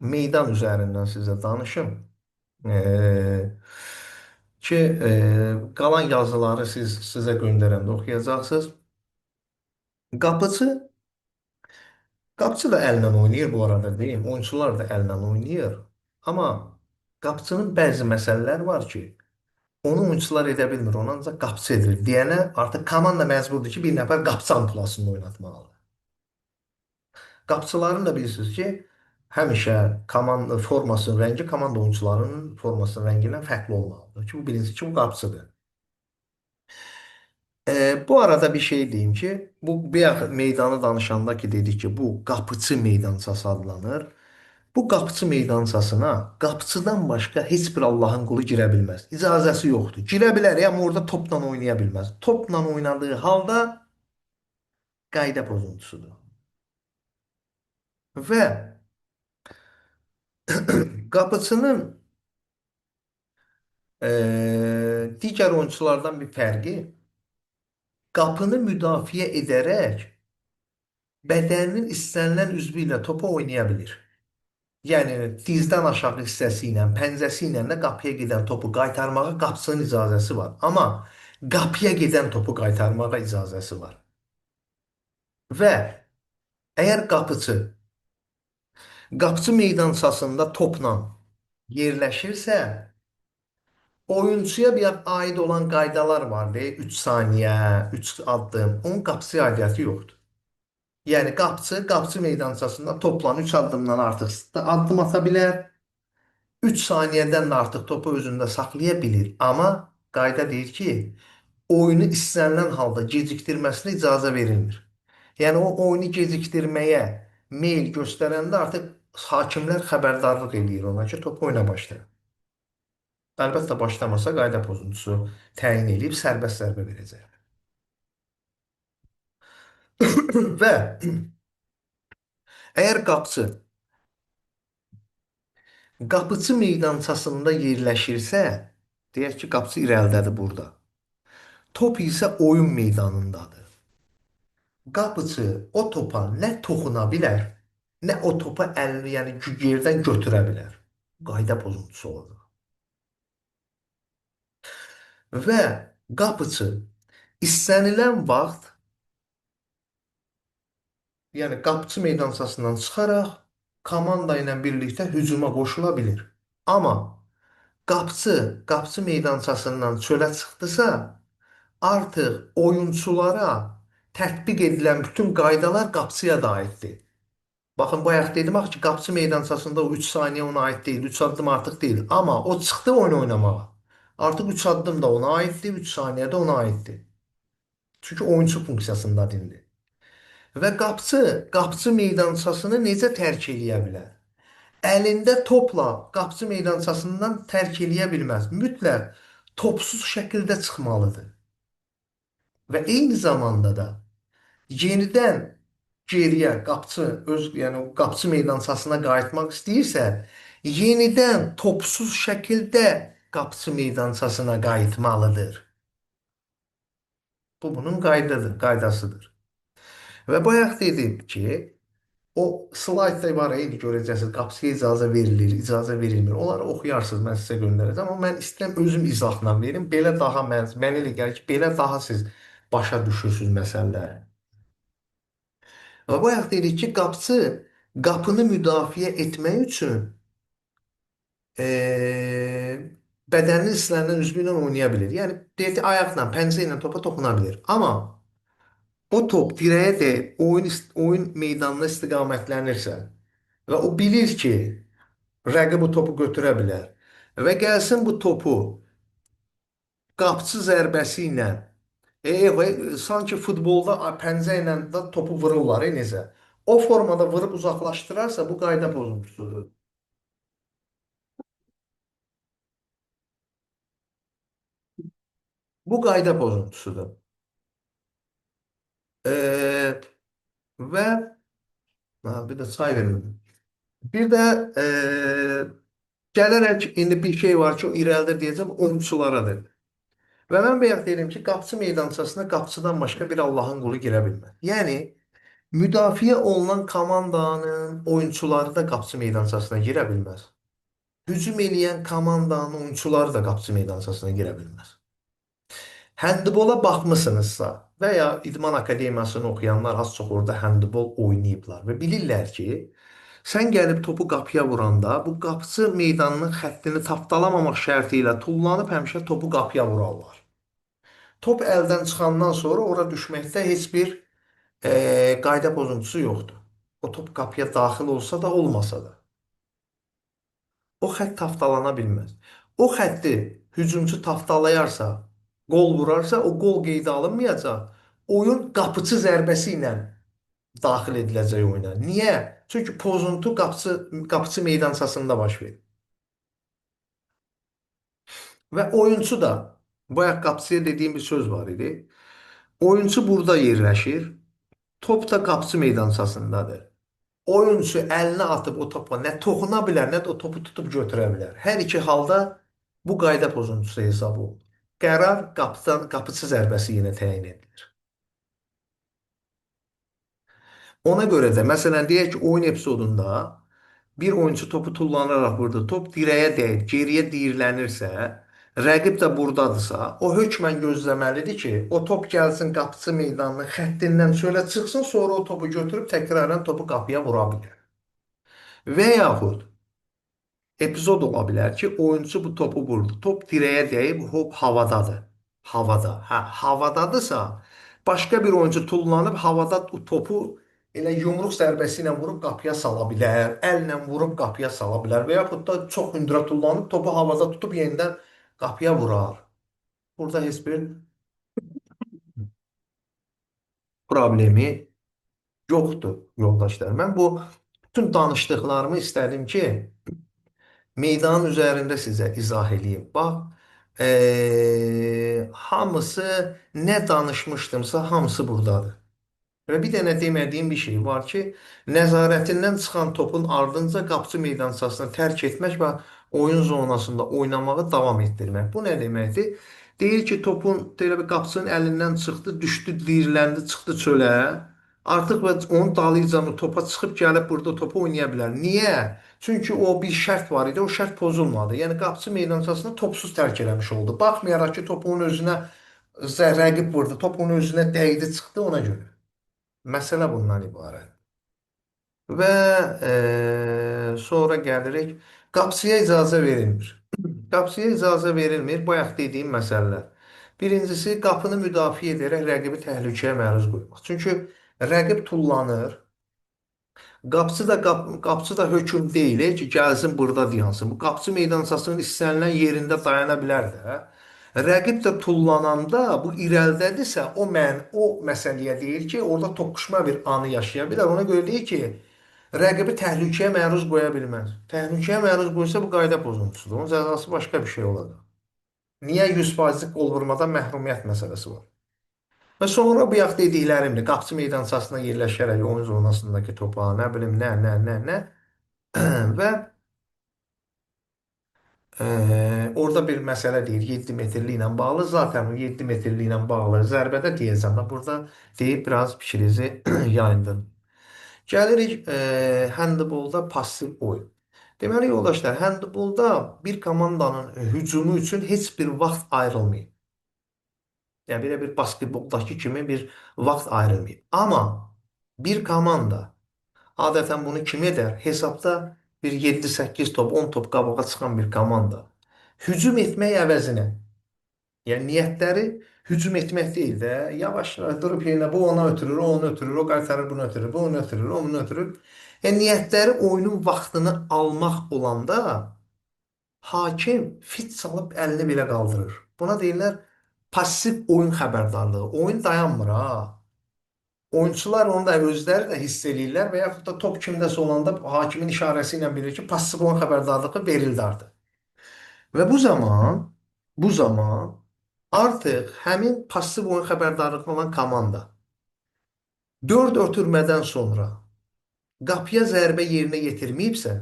meydan üzərindən sizə danışım. Ki qalan yazıları sizə göndərəndə oxuyacaqsınız. Qapıçı, qapıçı da əllə oynayır bu arada deyim. Oyunçular da əllə oynayır. Amma qapıçının bəzi məsələlər var ki, onu oyunçular edə bilmir, onu ancaq qapıçı edir. Deyənə artıq komanda məcburdur ki, bir nəfər qapıçı ampluasında oynatmalıdır. Qapıçıların da bilirsiniz ki, həmişə komanda formasının rəngi komanda oyunçularının formasının rəngindən fərqli olmalıdır. Ki, bu bilinsin ki, bu qapıçıdır. Bu arada bir şey deyim ki, bu bayaq meydanı danışanda ki, dedik ki, bu qapıçı meydançası adlanır. Bu qapıçı meydançasına qapıçıdan başqa heç bir Allahın qulu girə bilməz. İcazəsi yoxdur. Girə bilər, amma orada topla oynaya bilməz. Topla oynadığı halda qayda pozuntusudur. Və qapıçının digər oyunçulardan bir fərqi qapını müdafiə edərək bədəninin istənilən üzvü ilə topa oynaya bilir. Yəni dizdən aşağı hissəsi ilə, pəncəsi ilə də qapıya gedən topu qaytarmağa qapıçının icazəsi var. Amma qapıya gedən topu qaytarmağa icazəsi var. Və əgər qapıçı qapıçı meydançasında topla yerləşirsə, Oyunçuya bir aid olan qaydalar var deyə 3 saniyə, 3 addım, onun qapıçıya aidiyyəti yoxdur. Yəni qapıçı qapıçı meydançasında topla 3 addımdan artıq addım ata bilər. 3 saniyədən də artıq topu özündə saxlaya bilir. Amma qayda deyir ki, oyunu istənilən halda gecikdirməsinə icazə verilmir. Yəni o oyunu gecikdirməyə meyl göstərəndə artıq hakimlər xəbərdarlıq eləyir ona ki, top oyuna başlayır. Əlbəttə başlamasa qayda pozuntusu təyin eləyib sərbəst zərbə verəcək. Və əgər qapıçı qapıçı meydançasında yerləşirsə, deyək ki, qapıçı irəlidədir burada. Top isə oyun meydanındadır. Qapıçı o topa nə toxuna bilər, nə o topa əlini, yəni yerdən götürə bilər. Qayda pozuntusu olacaq. Və qapıçı istənilən vaxt, yəni qapıçı meydançasından çıxaraq komanda ilə birlikdə hücuma qoşula bilir. Amma qapıçı qapıçı meydançasından çölə çıxdısa, artıq oyunçulara tətbiq edilən bütün qaydalar qapıçıya da aiddir. Baxın, bayaq dedim axı ki, qapıçı meydançasında o 3 saniyə ona aid deyil, 3 addım artıq deyil. Amma o çıxdı oyun oynamağa. Artıq 3 addım da ona aiddir, 3 saniyə də ona aiddir. Çünki oyunçu funksiyasındadır indi. Və qapıçı qapıçı meydançasını necə tərk eləyə bilər? Əlində topla qapıçı meydançasından tərk eləyə bilməz. Mütləq topsuz şəkildə çıxmalıdır. Və eyni zamanda da yenidən geriyə qapıçı öz, yəni qapıçı meydançasına qayıtmaq istəyirsə, yenidən topsuz şəkildə qapıçı meydançasına qayıtmalıdır. Bu bunun qaydadır, qaydasıdır. Və bayaq dedim ki, o slaydda var idi, görəcəksiniz, qapıçıya icazə verilir, icazə verilmir. Onları oxuyarsınız, mən sizə göndərəcəm. Amma mən istəyirəm özüm izahla verim. Belə daha mən elə gəlir ki, belə daha siz başa düşürsünüz məsələləri. Və bayaq dedik ki, qapıçı qapını müdafiə etmək üçün bədəninin hissələrindən üzvü ilə oynaya bilir. Yəni, deyək ki, ayaqla, pəncə ilə topa toxuna bilir. Amma o top dirəyə dəyib oyun meydanına istiqamətlənirsə və o bilir ki, rəqib bu topu götürə bilər və gəlsin bu topu qapıçı zərbəsi ilə sanki futbolda pəncə ilə də topu vururlar, necə? O formada vurub uzaqlaşdırarsa, bu qayda pozuntusudur. Bu qayda pozuntusudur. Və bir də çay verin. Bir də gələrək indi bir şey var ki, o irəlidə deyəcəm, oyunçularadır. Və mən bayaq deyirəm ki, qapıçı meydançasına qapıçıdan başqa bir Allahın qulu girə bilməz. Yəni, müdafiə olunan komandanın oyunçuları da qapıçı meydançasına girə bilməz. Hücum eləyən komandanın oyunçuları da qapıçı meydançasına girə bilməz. Həndbola baxmısınızsa və ya İdman Akademiyasını oxuyanlar az çox orada həndbol oynayıblar və bilirlər ki, sən gəlib topu qapıya vuranda bu qapıçı meydanının xəttini tapdalamamaq şərti ilə tullanıb həmişə topu qapıya vurarlar. Top əldən çıxandan sonra ora düşməkdə heç bir qayda pozuntusu yoxdur. O top qapıya daxil olsa da olmasa da. O xətt tapdalana bilməz. O xətti hücumçu tapdalayarsa, qol vurarsa, o qol qeydə alınmayacaq. Oyun qapıçı zərbəsi ilə daxil ediləcək oyuna. Niyə? Çünki pozuntu qapıçı meydançasında baş verir. Və oyunçu da, bayaq qapıçıya dediyim bir söz var idi. Oyunçu burada yerləşir. Top da qapıçı meydançasındadır. Oyunçu əlini atıb o topa nə toxuna bilər, nə də o topu tutub götürə bilər. Hər iki halda bu qayda pozuntusu hesab olunur. Qərar qapıçı zərbəsi yenə təyin edilir. Ona görə də, məsələn, deyək ki, oyun epizodunda bir oyunçu topu tullanaraq vurdu, top dirəyə dəyib, geriyə diyirlənirsə, rəqib də buradadırsa, o hökmən gözləməlidir ki, o top gəlsin qapıçı meydanının xəttindən çölə çıxsın, sonra o topu götürüb təkrarən topu qapıya vura bilər. Və yaxud Epizod ola bilər ki, oyunçu bu topu vurdu. Top direğe dəyib, hop havadadır. Havada. Hə, havadadırsa, başqa bir oyuncu tullanıb havada o topu elə yumruq zərbəsi ilə vurub qapıya sala bilər, əllə vurub qapıya sala bilər və yaxud da çox hündürə tullanıb topu havada tutub yenidən qapıya vurar. Burada heç bir problemi yoxdur, yoldaşlar. Mən bu bütün danışdıqlarımı istədim ki, meydanın üzərində sizə izah eləyim. Bax, hamısı nə danışmışdımsa hamısı buradadır. Və bir dənə demədiyim bir şey var ki, nəzarətindən çıxan topun ardınca qapıçı meydançasını tərk etmək və oyun zonasında oynamağı davam etdirmək. Bu nə deməkdir? Deyir ki, topun elə bir qapıçının əlindən çıxdı, düşdü, diriləndi, çıxdı çölə. Artıq və onun dalıyca topa çıxıb gəlib burada topu oynaya bilər. Niyə? Çünki o bir şərt var idi, o şərt pozulmadı. Yəni qapıçı meydançasını topsuz tərk eləmiş oldu. Baxmayaraq ki, top onun özünə rəqib vurdu, top onun özünə dəydi, çıxdı ona görə. Məsələ bundan ibarət. Və sonra gəlirik. Qapısıya icazə verilmir. Qapısıya icazə verilmir. Bayaq dediyim məsələlər. Birincisi, qapını müdafiə edərək rəqibi təhlükəyə məruz qoymaq. Çünki rəqib tullanır. Qapıçı da qapıçı da hökm deyil ki, gəlsin burada dayansın. Bu qapıçı meydançasının istənilən yerində dayana bilər də. Rəqib də tullananda bu irəlidədirsə, o məsələyə deyir ki, orada toqquşma bir anı yaşaya bilər. Ona görə deyir ki, rəqibi təhlükəyə məruz qoya bilməz. Təhlükəyə məruz qoysa bu qayda pozuntusudur. Onun cəzası başqa bir şey olacaq. Niyə 100% qol vurmadan məhrumiyyət məsələsi var? Və sonra bu bayaq dediklərimdir. Qapıçı meydançasına yerləşərək oyun zonasındakı topa, nə bilim, nə, nə, nə, nə. Və orada bir məsələ deyir 7 metrli ilə bağlı. Zaten o 7 metrli ilə bağlı zərbədə deyəcəm də burada deyib biraz fikrinizi yayındırın. Gəlirik handbolda passiv oyun. Deməli yoldaşlar, handbolda bir komandanın hücumu üçün heç bir vaxt ayrılmayıb. Yəni belə bir basketboldakı kimi bir vaxt ayrılmayıb. Amma bir komanda adətən bunu kim edər? Hesabda bir 7-8 top, 10 top qabağa çıxan bir komanda hücum etmək əvəzinə, yəni niyyətləri hücum etmək deyil də, yavaş-yavaş durub yerinə bu ona ötürür, o onu ötürür, o qaytarır, bunu ötürür, bu onu ötürür, o bunu ötürür. Yəni niyyətləri oyunun vaxtını almaq olanda hakim fit salıb əlini belə qaldırır. Buna deyirlər pasiv oyun xəbərdarlığı. Oyun dayanmır ha. Oyunçular onu da özləri də hiss eləyirlər və yaxud da top kimdəsə olanda hakimin işarəsi ilə bilir ki, pasiv oyun xəbərdarlığı verildi artıq. Və bu zaman artıq həmin pasiv oyun xəbərdarlığı olan komanda 4 ötürmədən sonra qapıya zərbə yerinə yetirməyibsə,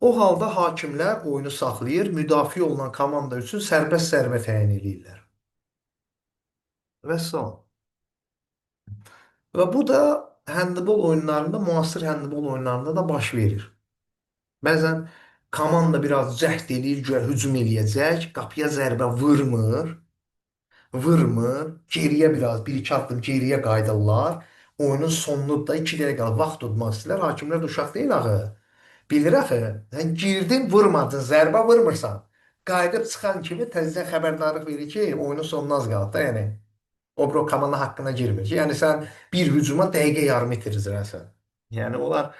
o halda hakimlər oyunu saxlayır, müdafiə olunan komanda üçün sərbəst zərbə təyin eləyirlər. Vəssalam. Və bu da handbol oyunlarında, müasir handbol oyunlarında da baş verir. Bəzən komanda biraz cəhd eləyir, güya hücum eləyəcək, qapıya zərbə vurmur, vurmur, geriyə biraz, bir-iki addım geriyə qayıdırlar. Oyunun sonunu da 2 dəqiqə vaxt tutmaq istəyirlər. Hakimlər də uşaq deyil axı. Bilir axı. Sən girdin, vurmadın, zərbə vurmursan. Qayıdıb çıxan kimi təzədən xəbərdarlıq verir ki, oyunun sonuna az qalıb da, yəni. O bir o komanda haqqına girmir ki, yəni sən bir hücuma dəqiqə yarım itirirsən. Yəni onlar,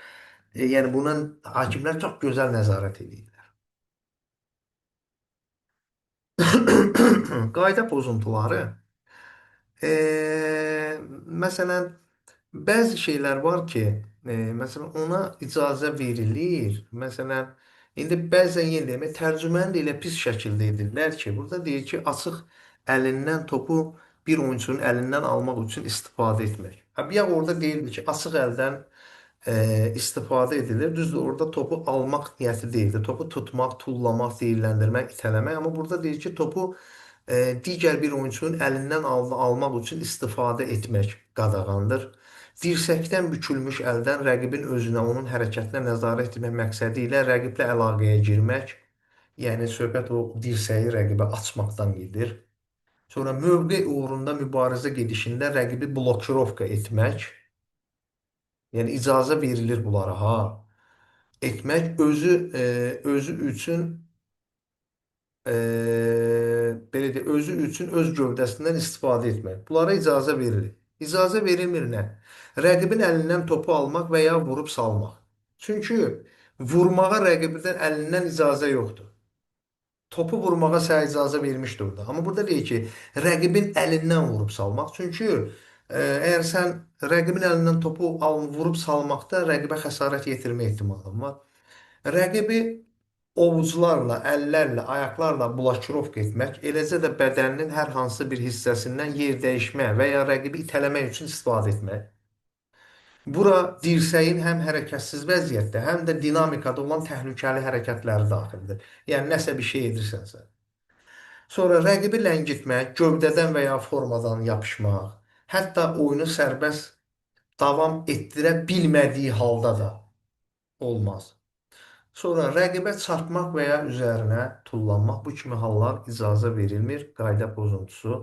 yəni buna hakimlər çox gözəl nəzarət edirlər. Qayda pozuntuları. Məsələn, bəzi şeylər var ki, məsələn, ona icazə verilir. Məsələn, indi bəzən yenə deyim, tərcüməni də elə pis şəkildə edirlər ki, burada deyir ki, açıq əlindən topu bir oyunçunun əlindən almaq üçün istifadə etmək. Ha, bir orada deyildi ki, açıq əldən istifadə edilir. Düzdür, orada topu almaq niyyəti deyildi. Topu tutmaq, tullamaq, deyirləndirmək, itələmək. Amma burada deyir ki, topu digər bir oyunçunun əlindən almaq üçün istifadə etmək qadağandır. Dirsəkdən bükülmüş əldən rəqibin özünə, onun hərəkətinə nəzarət etmək məqsədi ilə rəqiblə əlaqəyə girmək, yəni söhbət o dirsəyi rəqibə açmaqdan gedir. Sonra mövqe uğrunda mübarizə gedişində rəqibi blokirovka etmək, yəni icazə verilir bunlara ha. etmək, özü üçün e, belə deyək, özü üçün öz gövdəsindən istifadə etmək. Bunlara icazə verilir. İcazə verilmir nə? Rəqibin əlindən topu almaq və ya vurub salmaq. Çünki vurmağa rəqibin əlindən icazə yoxdur. Topu vurmağa sənə icazə vermişdi orada. Amma burada deyir ki, rəqibin əlindən vurub salmaq. Çünki əgər sən rəqibin əlindən topu vurub salmaqda rəqibə xəsarət yetirmə ehtimalın var. Rəqibi ovucularla, əllərlə, ayaqlarla blokirovka etmək, eləcə də bədəninin hər hansı bir hissəsindən yer dəyişmə və ya rəqibi itələmək üçün istifadə etmək. Bura dirsəyin həm hərəkətsiz vəziyyətdə, həm də dinamikada olan təhlükəli hərəkətləri daxildir. Yəni nəsə bir şey edirsənsə. Sonra rəqibi ləngitmək, gövdədən və ya formadan yapışmaq, hətta oyunu sərbəst davam etdirə bilmədiyi halda da olmaz. Sonra rəqibə çarpmaq və ya üzərinə tullanmaq bu kimi hallar icazə verilmir, qayda pozuntusu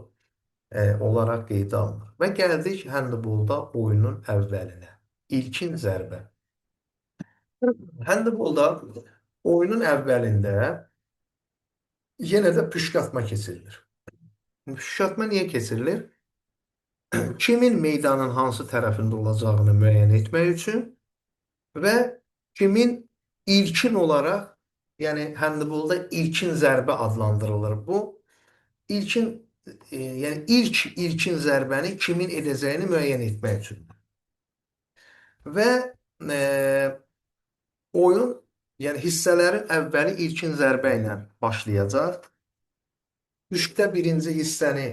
olaraq qeydə alınır. Və gəldik həndbolda oyunun əvvəlinə. İlkin zərbə. Həndbolda oyunun əvvəlində yenə də püşk atma keçirilir. Püşk atma niyə keçirilir? Kimin meydanın hansı tərəfində olacağını müəyyən etmək üçün və kimin ilkin olaraq, yəni həndbolda ilkin zərbə adlandırılır bu. İlkin, yəni ilkin zərbəni kimin edəcəyini müəyyən etmək üçün. Və oyun, yəni hissələrin əvvəli ilkin zərbə ilə başlayacaq. Püşkdə birinci hissəni,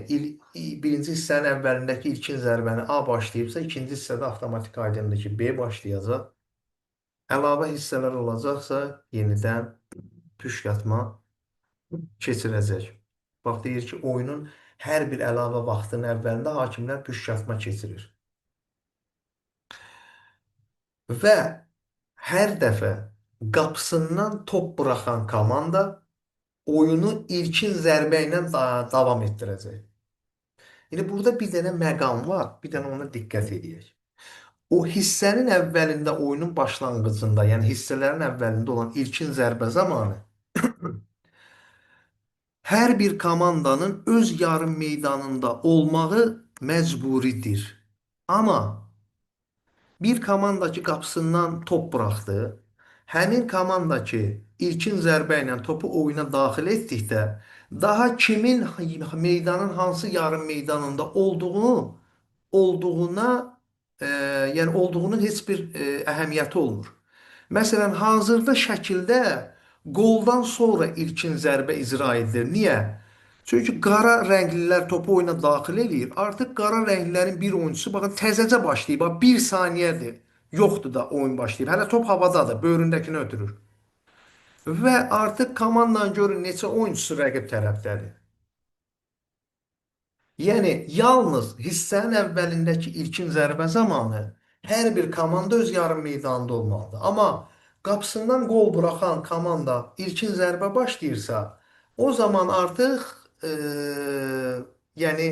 birinci hissənin əvvəlindəki ilkin zərbəni A başlayıbsa, ikinci hissədə avtomatik aydındır ki, B başlayacaq. Əlavə hissələr olacaqsa, yenidən püşk atma keçirəcək. Bax, deyir ki, oyunun hər bir əlavə vaxtının əvvəlində hakimlər püşk atma keçirir. Və hər dəfə qapısından top buraxan komanda oyunu ilkin zərbə ilə davam etdirəcək. İndi burada bir dənə məqam var, bir dənə ona diqqət edək. O hissənin əvvəlində, oyunun başlanğıcında, yəni hissələrin əvvəlində olan ilkin zərbə zamanı hər bir komandanın öz yarım meydanında olmağı məcburidir. Amma bir komanda ki qapısından top buraxdı, həmin komanda ki ilkin zərbə ilə topu oyuna daxil etdikdə daha kimin meydanın hansı yarım meydanında olduğuna, yəni olduğunun heç bir əhəmiyyəti olmur. Məsələn, hazırda şəkildə qoldan sonra ilkin zərbə icra edilir. Niyə? Çünki qara rənglilər topu oyuna daxil eləyir. Artıq qara rənglilərin bir oyunçusu, baxın, təzəcə başlayıb. Bax, bir saniyədir. Yoxdur da oyun başlayıb. Hələ top havadadır, böyründəkini ötürür. Və artıq komandanı görün neçə oyunçusu rəqib tərəfdədir. Yəni, yalnız hissənin əvvəlindəki ilkin zərbə zamanı hər bir komanda öz yarım meydanında olmalıdır. Amma qapısından qol buraxan komanda ilkin zərbə başlayırsa, o zaman artıq, yəni,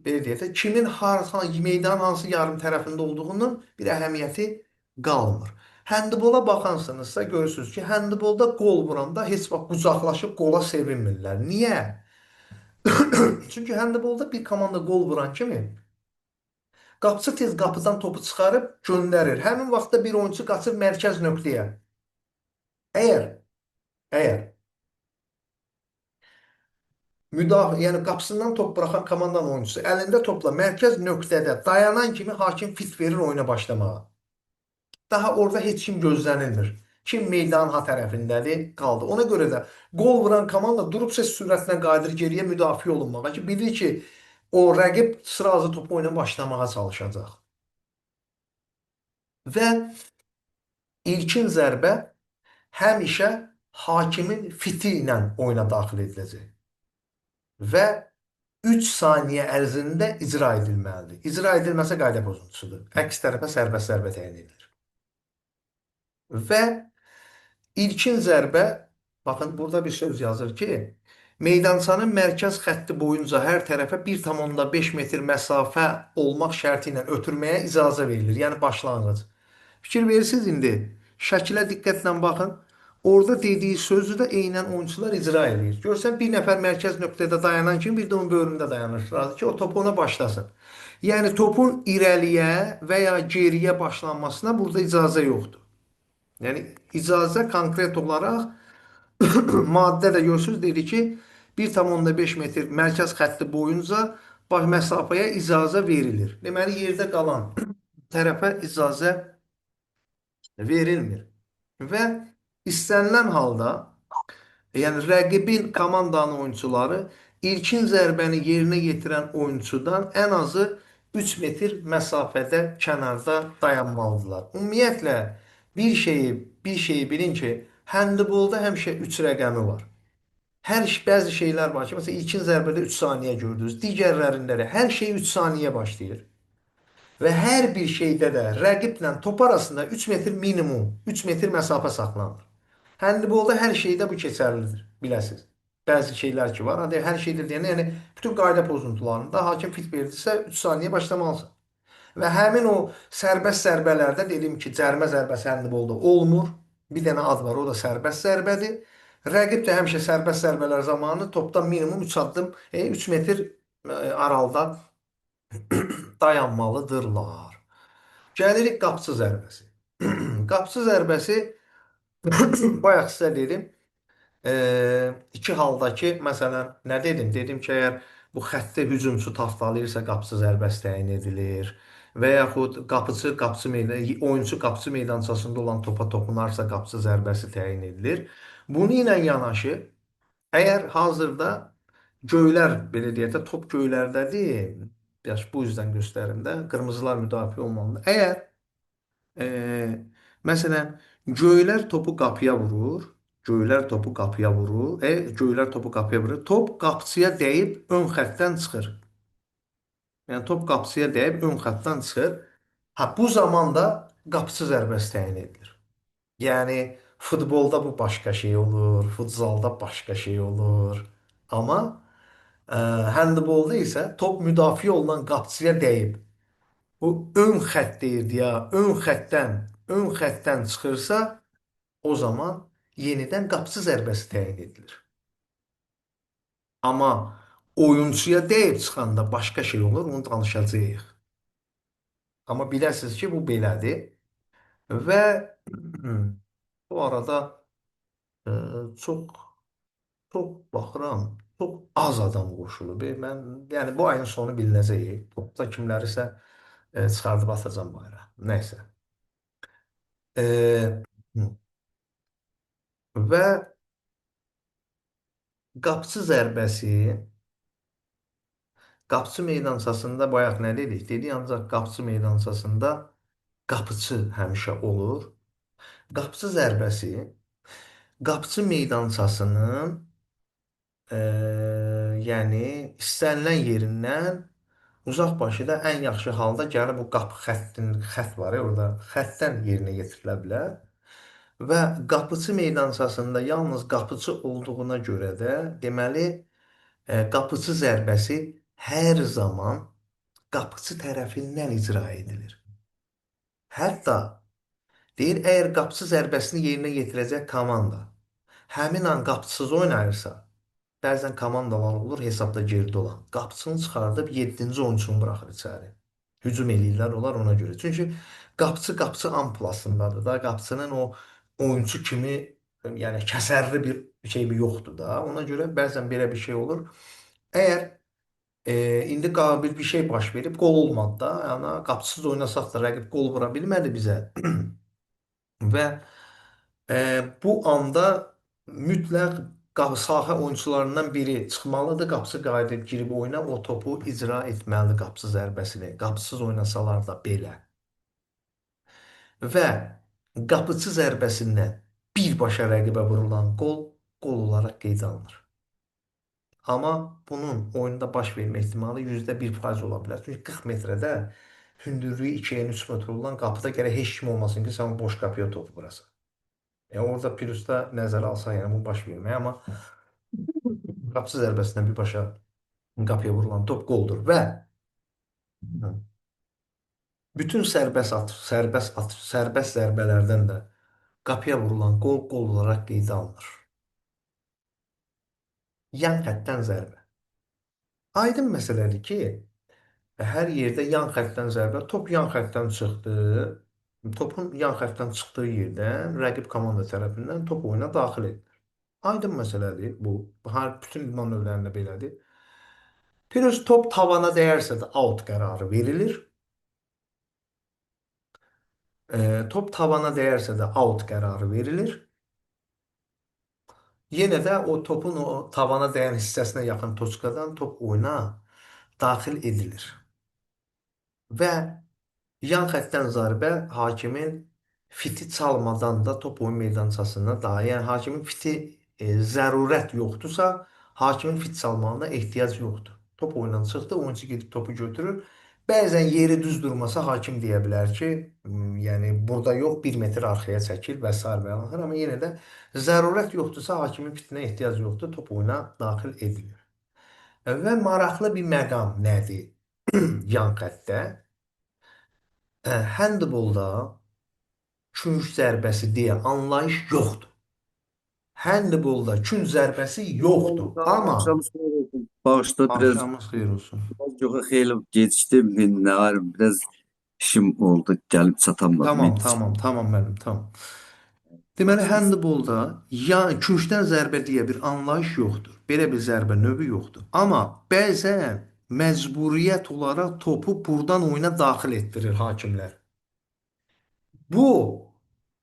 belə deyək də, kimin meydanın hansı yarım tərəfində olduğunun bir əhəmiyyəti qalmır. Həndbol'a baxansınızsa görürsünüz ki, həndbolda qol vuranda heç vaxt qucaqlaşıb qola sevinmirlər. Niyə? Çünki həndbolda bir komanda qol vuran kimi qapıçı tez qapıdan topu çıxarıb göndərir. Həmin vaxtda bir oyunçu qaçır mərkəz nöqtəyə. Əgər müdafiə, yəni qapısından top buraxan komandanın oyunçusu əlində topla mərkəz nöqtədə dayanan kimi hakim fit verir oyuna başlamağa. Daha orada heç kim gözlənilmir. Kim meydanın ha tərəfindədir, qaldı. Ona görə də qol vuran komanda durub ses sürətlə qayıdır geriyə müdafiə olunmağa ki, bilir ki, o rəqib sırazı topu oyuna başlamağa çalışacaq. Və ilkin zərbə həmişə hakimin fiti ilə oyuna daxil ediləcək. Və 3 saniyə ərzində icra edilməlidir. İcra edilməsə qayda pozuntusudur. Əks tərəfə sərbəst zərbə təyin edilir. Və ilkin zərbə, baxın burada bir söz yazır ki, meydançanın mərkəz xətti boyunca hər tərəfə 1,5 metr məsafə olmaq şərti ilə ötürməyə icazə verilir. Yəni başlanğıc. Fikir verirsiniz indi, Şəkilə diqqətlə baxın. Orada dediyi sözü də eynən oyunçular icra eləyir. Görsən bir nəfər mərkəz nöqtədə dayanan kimi bir də onun böyründə dayanır. Ki o topu ona başlasın. Yəni topun irəliyə və ya geriyə başlanmasına burada icazə yoxdur. Yəni icazə konkret olaraq maddə də görürsünüz dedi ki 1,5 metr mərkəz xətti boyunca baş məsafəyə icazə verilir. Deməli yerdə qalan tərəfə icazə verilmir. Və istənilən halda, yəni rəqibin komandanın oyunçuları ilkin zərbəni yerinə yetirən oyunçudan ən azı 3 metr məsafədə kənarda dayanmalıdırlar. Ümumiyyətlə bir şeyi bilin ki, həndbolda həmişə 3 rəqəmi var. Hər bəzi şeylər var ki, məsələn ilkin zərbədə 3 saniyə gördünüz, digərlərində də hər şey 3 saniyə başlayır. Və hər bir şeydə də rəqiblə top arasında 3 metr minimum, 3 metr məsafə saxlanılır. Həndbolda hər şeydə bu keçərlidir, biləsiniz. Bəzi şeylər ki var, hadi hər şeydə deyəndə, yəni bütün qayda pozuntularında hakim fit verdirsə 3 saniyə başlamalısan. Və həmin o sərbəst zərbələrdə dedim ki, cərimə zərbəsi həndbolda olmur. Bir dənə ad var, o da sərbəst zərbədir. Rəqib də həmişə sərbəst zərbələr zamanı topdan minimum 3 addım, 3 metr aralıda dayanmalıdırlar. Gəlirik qapıçı zərbəsi. Qapıçı zərbəsi bayaq sizə dedim. İki haldakı məsələn nə dedim? Dedim ki, əgər bu xətti hücumçu tapdalayırsa qapıçı zərbəsi təyin edilir və yaxud qapıçı qapıçı meydan oyunçu qapıçı meydançasında olan topa toxunarsa qapıçı zərbəsi təyin edilir. Bunu ilə yanaşı, əgər hazırda göylər belə deyək də top göylərdədir. Yaş bu yüzden göstərim də qırmızılar müdafiə olmalıdır. Əgər e, məsələn göylər topu qapıya vurur, göylər topu qapıya vurur, göylər topu qapıya vurur. Top qapıçıya dəyib ön xəttdən çıxır. Yəni top qapıçıya dəyib ön xəttdən çıxır. Ha bu zaman da qapıçı zərbəsi təyin edilir. Yəni futbolda bu başqa şey olur, futzalda başqa şey olur. Amma həndbolda isə top müdafiə olunan qapıçıya dəyib. Bu ön xətt deyirdi ya, ön xəttdən çıxırsa, o zaman yenidən qapıçı zərbəsi təyin edilir. Amma oyunçuya dəyib çıxanda başqa şey olur, onu danışacağıq. Amma biləsiniz ki, bu belədir. Və bu arada çox çox baxıram, çox az adam qoşulub. Mən yəni bu ayın sonu bilinəcək. Topda kimlərisə çıxardıb atacağam bayıra. Nəysə. E, və qapıçı zərbəsi qapıçı meydançasında bayaq nə dedik? Dedik ancaq qapıçı meydançasında qapıçı həmişə olur. Qapıçı zərbəsi qapıçı meydançasının yəni istənilən yerindən uzaq başıda ən yaxşı halda gəlib o qapı xəttinin xətt var ya orada xəttdən yerinə yetirilə bilər. Və qapıçı meydançasında yalnız qapıçı olduğuna görə də deməli qapıçı zərbəsi hər zaman qapıçı tərəfindən icra edilir. Hətta deyir, əgər qapıçı zərbəsini yerinə yetirəcək komanda həmin an qapıçısız oynayırsa, bəzən komandalar olur hesabda geridə olan. Qapıçını çıxardıb 7-ci oyunçunu buraxır içəri. Hücum eləyirlər onlar ona görə. Çünki qapıçı qapıçı amplasındadır da. Qapıçının o oyunçu kimi yəni kəsərli bir şey yoxdur da. Ona görə bəzən belə bir şey olur. Əgər indi qabil bir şey baş verib, qol olmadı da. Yəni qapısız oynasaq da rəqib qol vura bilmədi bizə. Və bu anda mütləq sahə oyunçularından biri çıxmalıdır, qapısı qayıdıb girib oyuna, o topu icra etməlidir qapısı zərbəsini. Qapısız oynasalar da belə. Və qapıçı zərbəsindən birbaşa rəqibə vurulan qol qol olaraq qeydə alınır. Amma bunun oyunda baş vermə ehtimalı %1 ola bilər. Çünki 40 metrədə hündürlüyü 2-yə 3 metr olan qapıda gərək heç kim olmasın ki, sən boş qapıya topu vurasan. Yəni orada plusda nəzərə alsan, yəni bu baş verməyə, amma qapıçı zərbəsindən birbaşa qapıya vurulan top qoldur və bütün sərbəst zərbələrdən də Qapıya vurulan qol qol olaraq qeydə alınır. Yan xəttdən zərbə. Aydın məsələdir ki, hər yerdə yan xəttdən zərbə, top yan xəttdən çıxdı. Topun yan xəttdən çıxdığı yerdən rəqib komanda tərəfindən top oyuna daxil edilir. Aydın məsələdir bu. Hər bütün idman növlərində belədir. Plus top tavana dəyərsə də out qərarı verilir. Top tavana dəyərsə də out qərarı verilir. Yenə də o topun o tavana dəyən hissəsinə yaxın toçkadan top oyuna daxil edilir. Və yan xəttdən zərbə hakimin fiti çalmadan da top oyun meydançasına daha, yəni hakimin fiti zərurət yoxdursa, hakimin fit çalmağına ehtiyac yoxdur. Top oyundan çıxdı, oyunçu gedib topu götürür. Bəzən yeri düz durmasa hakim deyə bilər ki, yəni burada yox, 1 metr arxaya çəkil və sair və axır, amma yenə də zərurət yoxdursa, hakimin fitinə ehtiyac yoxdur, top oyuna daxil edilir. Və maraqlı bir məqam nədir yan xəttdə? Handbolda künc zərbəsi deyə anlayış yoxdur. Handbolda künc zərbəsi yoxdur. Amma Axşamınız xeyir olsun. Bağışla biraz axşamınız xeyir olsun. biraz yoxa xeyli gecikdim. Ne var? Biraz işim oldu. Gəlib çatamadım. Tamam, tamam, tamam müəllim, tamam. Deməli, Bağışlasın. handbolda ya küncdən zərbə deyə bir anlayış yoxdur. Belə bir zərbə növü yoxdur. Amma bəzən məcburiyyət olaraq topu burdan oyuna daxil etdirir hakimlər. Bu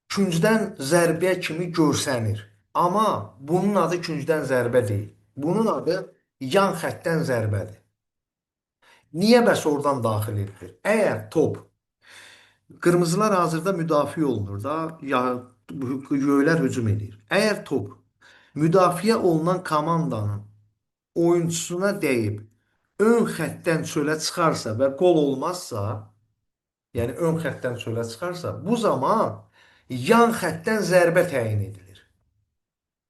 küncdən zərbə kimi görsənir. Amma bunun adı küncdən zərbə deyil. Bunun adı yan xəttdən zərbədir. Niyə bəs oradan daxil edilir? Əgər top qırmızılar hazırda müdafiə olunur da, ya göylər hücum edir. Əgər top müdafiə olunan komandanın oyunçusuna dəyib ön xəttdən çölə çıxarsa və qol olmazsa, yəni ön xəttdən çölə çıxarsa, bu zaman yan xəttdən zərbə təyin edilir.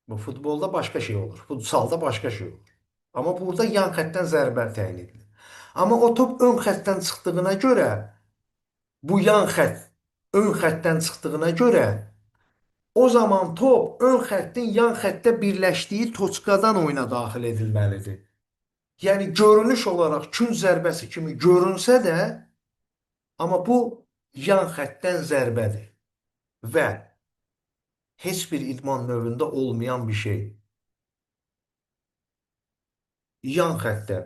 Bu futbolda başqa şey olur, futsalda başqa şey olur. Amma burada yan xəttdən zərbə təyin edilir. Amma o top ön xəttdən çıxdığına görə, bu yan xətt ön xəttdən çıxdığına görə, o zaman top ön xəttin yan xəttdə birləşdiyi toçkadan oyuna daxil edilməlidir. Yəni görünüş olaraq künc zərbəsi kimi görünsə də, amma bu yan xəttdən zərbədir və heç bir idman növündə olmayan bir şey. Yan xəttdə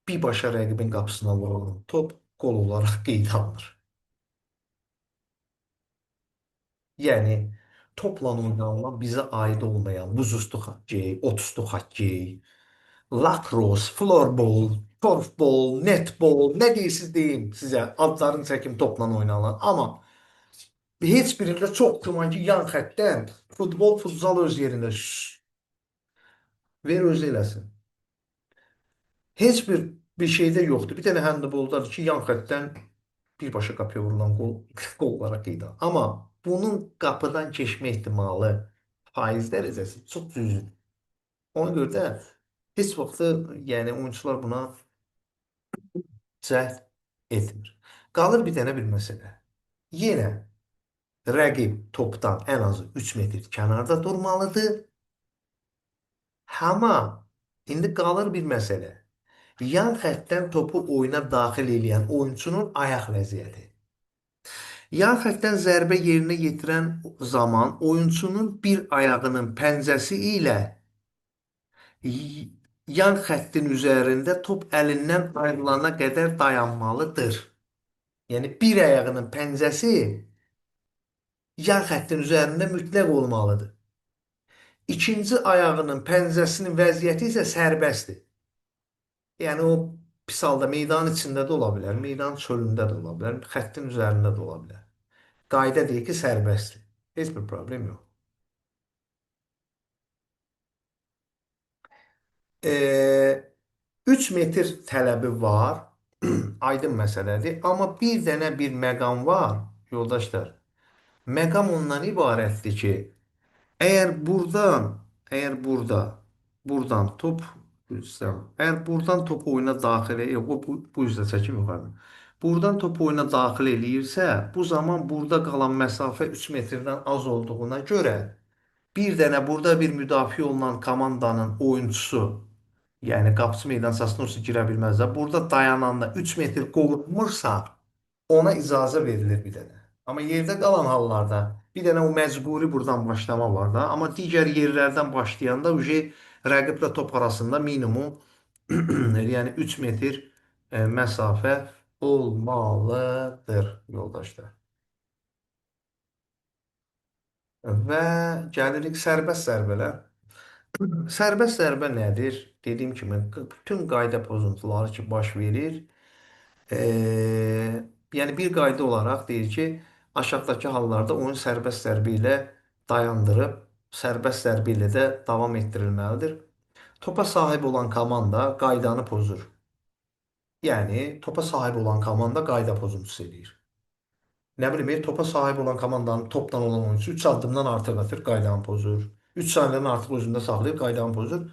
birbaşa rəqibin qapısına vurulan top qol olaraq qeydə alınır. Yəni topla oynanılan bizə aid olmayan buzüstü xokkey, otüstü xokkey, lakros, florbol, korfbol, netbol, nə deyirsiniz deyim sizə, adlarını çəkim topla oynanılan. Amma heç birində çox güman ki, yan xəttdən futbol, futzal öz yerində. Şşş, ver özü eləsin. Heç bir şeydə yoxdur. Bir dənə handboldadır ki, yan xəttdən birbaşa qapıya vurulan qol, qol olaraq qeydə alınır. Amma bunun qapıdan keçmə ehtimalı faiz dərəcəsi çox cüzidir. Ona görə də heç vaxtı, yəni oyunçular buna cəhd etmir. Qalır bir dənə bir məsələ. Yenə rəqib topdan ən azı 3 metr kənarda durmalıdır. Amma indi qalır bir məsələ. Yan xəttdən topu oyuna daxil eləyən oyunçunun ayaq vəziyyəti. Yan xəttdən zərbə yerinə yetirən zaman oyunçunun bir ayağının pəncəsi ilə yan xəttin üzərində top əlindən ayrılana qədər dayanmalıdır. Yəni bir ayağının pəncəsi yan xəttin üzərində mütləq olmalıdır. İkinci ayağının pəncəsinin vəziyyəti isə sərbəstdir. Yəni o pis halda meydanın içində də ola bilər, meydanın çölündə də ola bilər, xəttin üzərində də ola bilər. Qayda deyir ki, sərbəstdir. Heç bir problem yox. 3 metr tələbi var. Aydın məsələdir. Amma bir dənə bir məqam var, yoldaşlar. Məqam ondan ibarətdir ki, əgər buradan, əgər burada, buradan top, əgər buradan topu oyuna daxil, yox, bu üzlə çəkim yuxarıdan. Buradan topu oyuna daxil eləyirsə, bu zaman burada qalan məsafə 3 metrdən az olduğuna görə bir dənə burada bir müdafiə olunan komandanın oyunçusu, yəni qapıçı meydançasına olsa girə bilməzlər. Burada dayananda 3 metr qorunmursa, ona icazə verilir bir dənə. Amma yerdə qalan hallarda bir dənə o məcburi buradan başlama var da. Amma digər yerlərdən başlayanda uje rəqiblə top arasında minimum yəni 3 metr məsafə olmalıdır yoldaşlar. Və gəlirik sərbəst zərbələr. Sərbəst zərbə nədir? Dediyim kimi, bütün qayda pozuntuları ki baş verir. Yəni bir qayda olaraq deyir ki, aşağıdakı hallarda oyun sərbəst zərbə ilə dayandırıb, sərbəst zərbə ilə də davam etdirilməlidir. Topa sahib olan komanda qaydanı pozur. Yəni, topa sahib olan komanda qayda pozuntusu eləyir. Nə bilim, topa sahib olan komandanın topdan olan oyuncusu 3 addımdan artıq atır, qaydanı pozur. 3 saniyədən artıq özündə saxlayır, qaydanı pozur.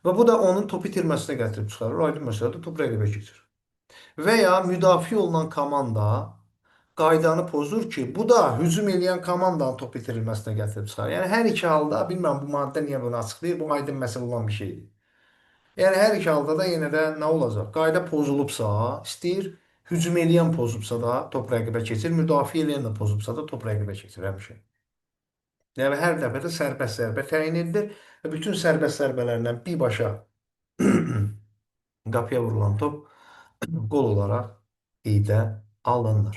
Və bu da onun topu itirməsinə gətirib çıxarır. Aydın məsələdir, top rəqibə keçir. Və ya müdafiə olunan komanda qaydanı pozur ki, bu da hücum eləyən komandanın top itirilməsinə gətirib çıxarır. Yəni, hər iki halda, bilmirəm bu maddə niyə bunu açıqlayır, bu aydın məsələ olan bir şeydir. Yəni, hər iki halda da yenə də nə olacaq? Qayda pozulubsa, istəyir, hücum eləyən pozubsa da top rəqibə keçir, müdafiə eləyən də pozubsa da top rəqibə keçir həmişə. Yəni, hər dəfə də sərbəst zərbə təyin edilir və bütün sərbəst zərbələrindən birbaşa qapıya vurulan top qol olaraq qeydə alınır.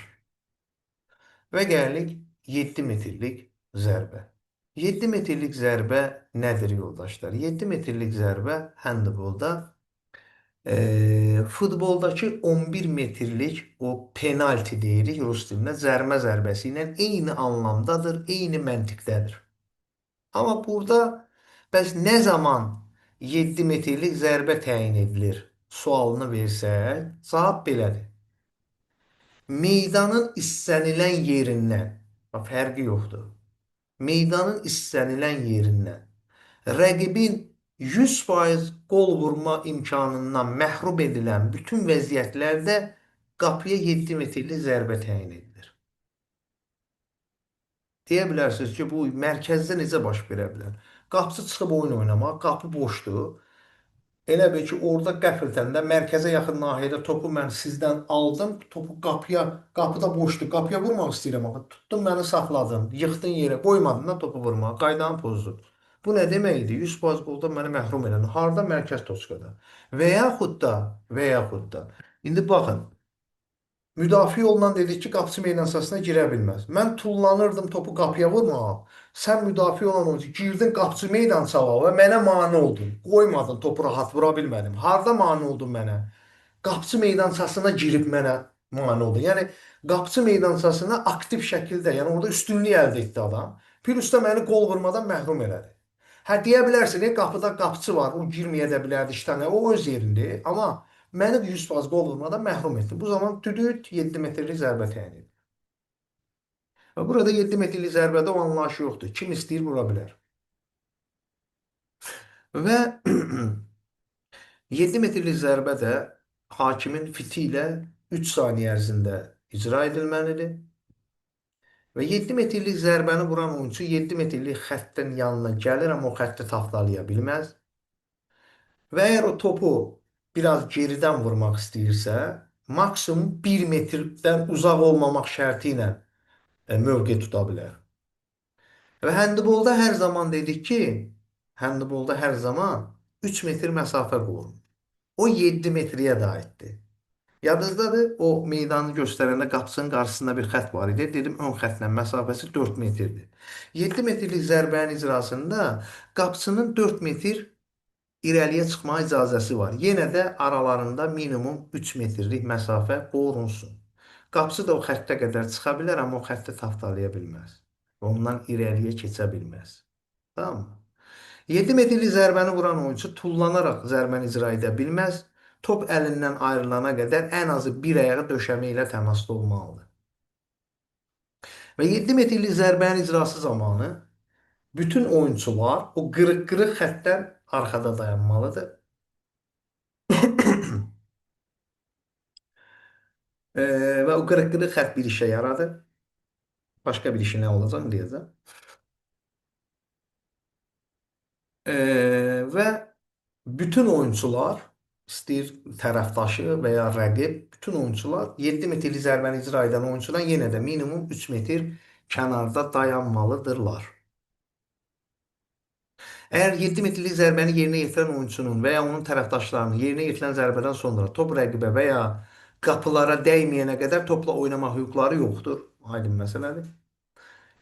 Və gəlirik 7 metrlik zərbə. 7 metrlik zərbə nədir yoldaşlar? 7 metrlik zərbə handbolda, futboldakı 11 metrlik o penalti deyirik rus dilində, zərmə zərbəsi ilə eyni anlamdadır, eyni məntiqdədir. Amma burada bəs nə zaman 7 metrlik zərbə təyin edilir sualını versək, cavab belədir. Meydanın istənilən yerindən, bax, fərqi yoxdur. Meydanın istənilən yerindən rəqibin 100% qol vurma imkanından məhrum edilən bütün vəziyyətlərdə qapıya 7 metrlik zərbə təyin edilir. Deyə bilərsiniz ki, bu mərkəzdə necə baş verə bilər? Qapıçı çıxıb oyun oynamaq, qapı boşdur. Elə bil ki, orada qəfildən də mərkəzə yaxın nahiyədə topu mən sizdən aldım, topu qapıya, qapıda boşdur, qapıya vurmaq istəyirəm axı. Tutdun məni, saxladın, yıxdın yerə, qoymadın da topu vurmağa, qaydanı pozdun. Bu nə deməkdir? 100% qoldan məni məhrum elədin. Harda? Mərkəz toçkada. Və yaxud da, indi baxın, müdafiə yolundan dedik ki, qapıçı meydançasına girə bilməz. Mən tullanırdım topu qapıya vurmağa. Sən müdafiə olan oyuncu girdin qapıçı meydançağa və mənə mane oldun. Qoymadın, topu rahat vura bilmədim. Harda mane oldun mənə? Qapıçı meydançasına girib mənə mane oldun. Yəni, qapıçı meydançasına aktiv şəkildə, yəni orada üstünlük əldə etdi adam. Plus da məni qol vurmadan məhrum elədi. Hə, deyə bilərsin, qapıda qapıçı var, o girməyə də bilərdi, iki dənə, o öz yerində. Amma məni 100% qol vurmadan məhrum etdi. Bu zaman tüdüt 7 metrlik zərbə təyin edir. Və burada 7 metrlik zərbədə o anlayış yoxdur. Kim istəyir vura bilər. Və 7 metrlik zərbə də hakimin fiti ilə 3 saniyə ərzində icra edilməlidir. Və 7 metrlik zərbəni vuran oyunçu 7 metrlik xəttdən yanına gəlir, amma o xətti tapdalaya bilməz. Və əgər o topu biraz geridən vurmaq istəyirsə, maksimum 1 metrdən uzaq olmamaq şərti ilə mövqe tuta bilər. Və həndbolda hər zaman dedik ki, həndbolda hər zaman 3 metr məsafə qorunur. O 7 metriyə də aiddir. Yadınızdadır, o meydanı göstərəndə qapısının qarşısında bir xətt var idi. Dedim, ön xəttlə məsafəsi 4 metrdir. 7 metrlik zərbənin icrasında qapısının 4 metr irəliyə çıxmağa icazəsi var. Yenə də aralarında minimum 3 metrlik məsafə qorunsun. Qapısı da o xəttə qədər çıxa bilər, amma o xətti tapdalaya bilməz. Ondan irəliyə keçə bilməz. Tamam mı? 7 metrlik zərbəni vuran oyunçu tullanaraq zərbəni icra edə bilməz. Top əlindən ayrılana qədər ən azı bir ayağı döşəmə ilə təmasda olmalıdır. Və 7 metrlik zərbənin icrası zamanı bütün oyunçular o qırıq-qırıq xəttdən arxada dayanmalıdır. Və o qırıq-qırıq xətt bir işə yaradı. Başqa bir işi nə olacaq deyəcəm. Və bütün oyunçular istəyir tərəfdaşı və ya rəqib, bütün oyunçular 7 metrlik zərbəni icra edən oyunçudan yenə də minimum 3 metr kənarda dayanmalıdırlar. Əgər 7 metrlik zərbəni yerinə yetirən oyunçunun və ya onun tərəfdaşlarının yerinə yetirilən zərbədən sonra top rəqibə və ya qapılara dəyməyənə qədər topla oynama hüquqları yoxdur. Aydın məsələdir.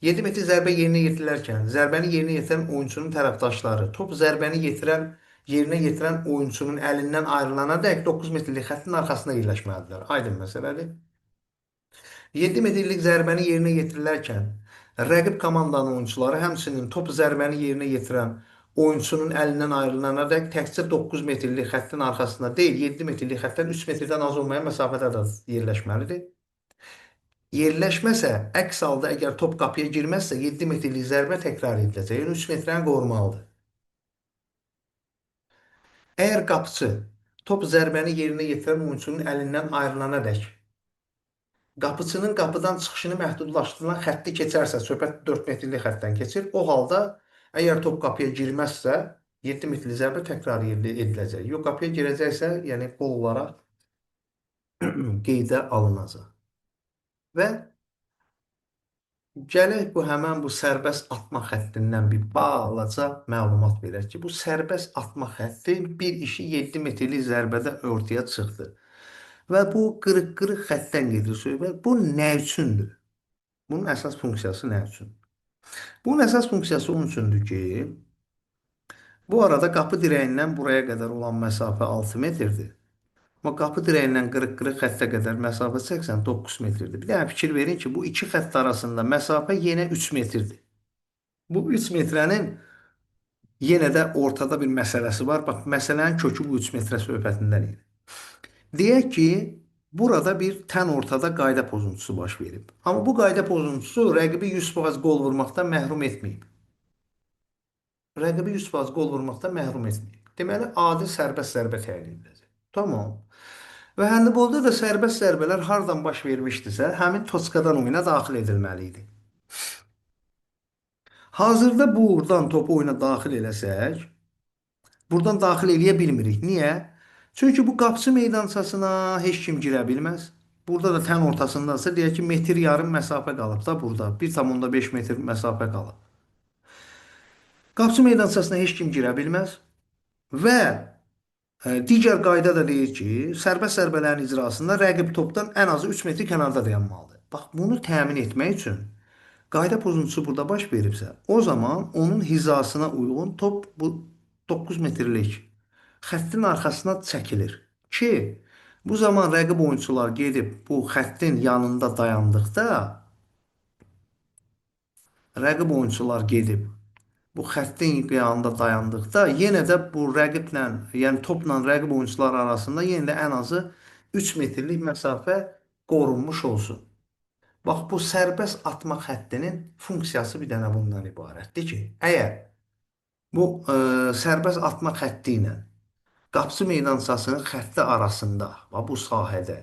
7 metr zərbə yerinə yetirilərkən, zərbəni yerinə yetirən oyunçunun tərəfdaşları top zərbəni yerinə yetirən oyunçunun əlindən ayrılana dək 9 metrlik xəttin arxasında yerləşməlidirlər. Aydın məsələdir. 7 metrlik zərbəni yerinə yetirilərkən, rəqib komandanın oyunçuları həmçinin top zərbəni yerinə yetirən oyunçunun əlindən ayrılana dək təkcə 9 metrlik xəttin arxasında deyil, 7 metrlik xəttdən 3 metrdən az olmayan məsafədə də yerləşməlidir. Yerləşməsə, əks halda əgər top qapıya girməzsə, 7 metrlik zərbə təkrar ediləcək. Yəni 3 metrəni qorumalıdır. Əgər qapıçı top zərbəni yerinə yetirən oyunçunun əlindən ayrılana dək qapıçının qapıdan çıxışını məhdudlaşdırılan xətti keçərsə, söhbət 4 metrlik xəttdən keçir. O halda əgər top qapıya girməzsə, 7 metrlik zərbə təkrar ediləcək. Yox, qapıya girəcəksə, yəni qol olaraq qeydə alınacaq. Və gələk bu həmən bu sərbəst atma xəttindən bir balaca məlumat verək ki, bu sərbəst atma xətti bir işi 7 metrlik zərbədə ortaya çıxdı. Və bu qırıq-qırıq xəttdən gedir söhbət. Bu nə üçündür? Bunun əsas funksiyası nə üçün? Bunun əsas funksiyası onun üçündür ki, bu arada qapı dirəyindən buraya qədər olan məsafə 6 metrdir. Amma qapı dirəyindən qırıq-qırıq xəttə qədər məsafə çəksən 9 metrdir. Bir dənə fikir verin ki, bu iki xətt arasında məsafə yenə 3 metrdir. Bu 3 metrənin yenə də ortada bir məsələsi var. Bax, məsələnin kökü bu 3 metrə söhbətindən idi. Deyək ki, burada bir tən ortada qayda pozuntusu baş verib. Amma bu qayda pozuntusu rəqibi 100% qol vurmaqdan məhrum etməyib. Rəqibi 100% qol vurmaqdan məhrum etməyib. Deməli, adi sərbəst zərbə təyin ediləcək. Tamam. Və həndbolda da sərbəst zərbələr hardan baş vermişdisə, həmin toçkadan oyuna daxil edilməli idi. Hazırda buradan topu oyuna daxil eləsək, buradan daxil eləyə bilmirik. Niyə? Çünki bu qapıçı meydançasına heç kim girə bilməz. Burada da tən ortasındadsa, deyək ki, metr yarım məsafə qalıb da burada. 1,5 metr məsafə qalıb. Qapıçı meydançasına heç kim girə bilməz. Və digər qayda da deyir ki, sərbəst zərbələrin icrasında rəqib topdan ən azı 3 metr kənarda dayanmalıdır. Bax, bunu təmin etmək üçün qayda pozuntusu burada baş veribsə, o zaman onun hizasına uyğun top bu 9 metrlik xəttin arxasına çəkilir ki, bu zaman rəqib oyunçular gedib bu xəttin yanında dayandıqda, rəqib oyunçular gedib bu xəttin yanında dayandıqda yenə də bu rəqiblə, yəni topla rəqib oyunçular arasında yenə də ən azı 3 metrlik məsafə qorunmuş olsun. Bax, bu sərbəst atma xəttinin funksiyası bir dənə bundan ibarətdir ki, əgər bu sərbəst atma xətti ilə qapıçı meydançasının xətti arasında, bax, bu sahədə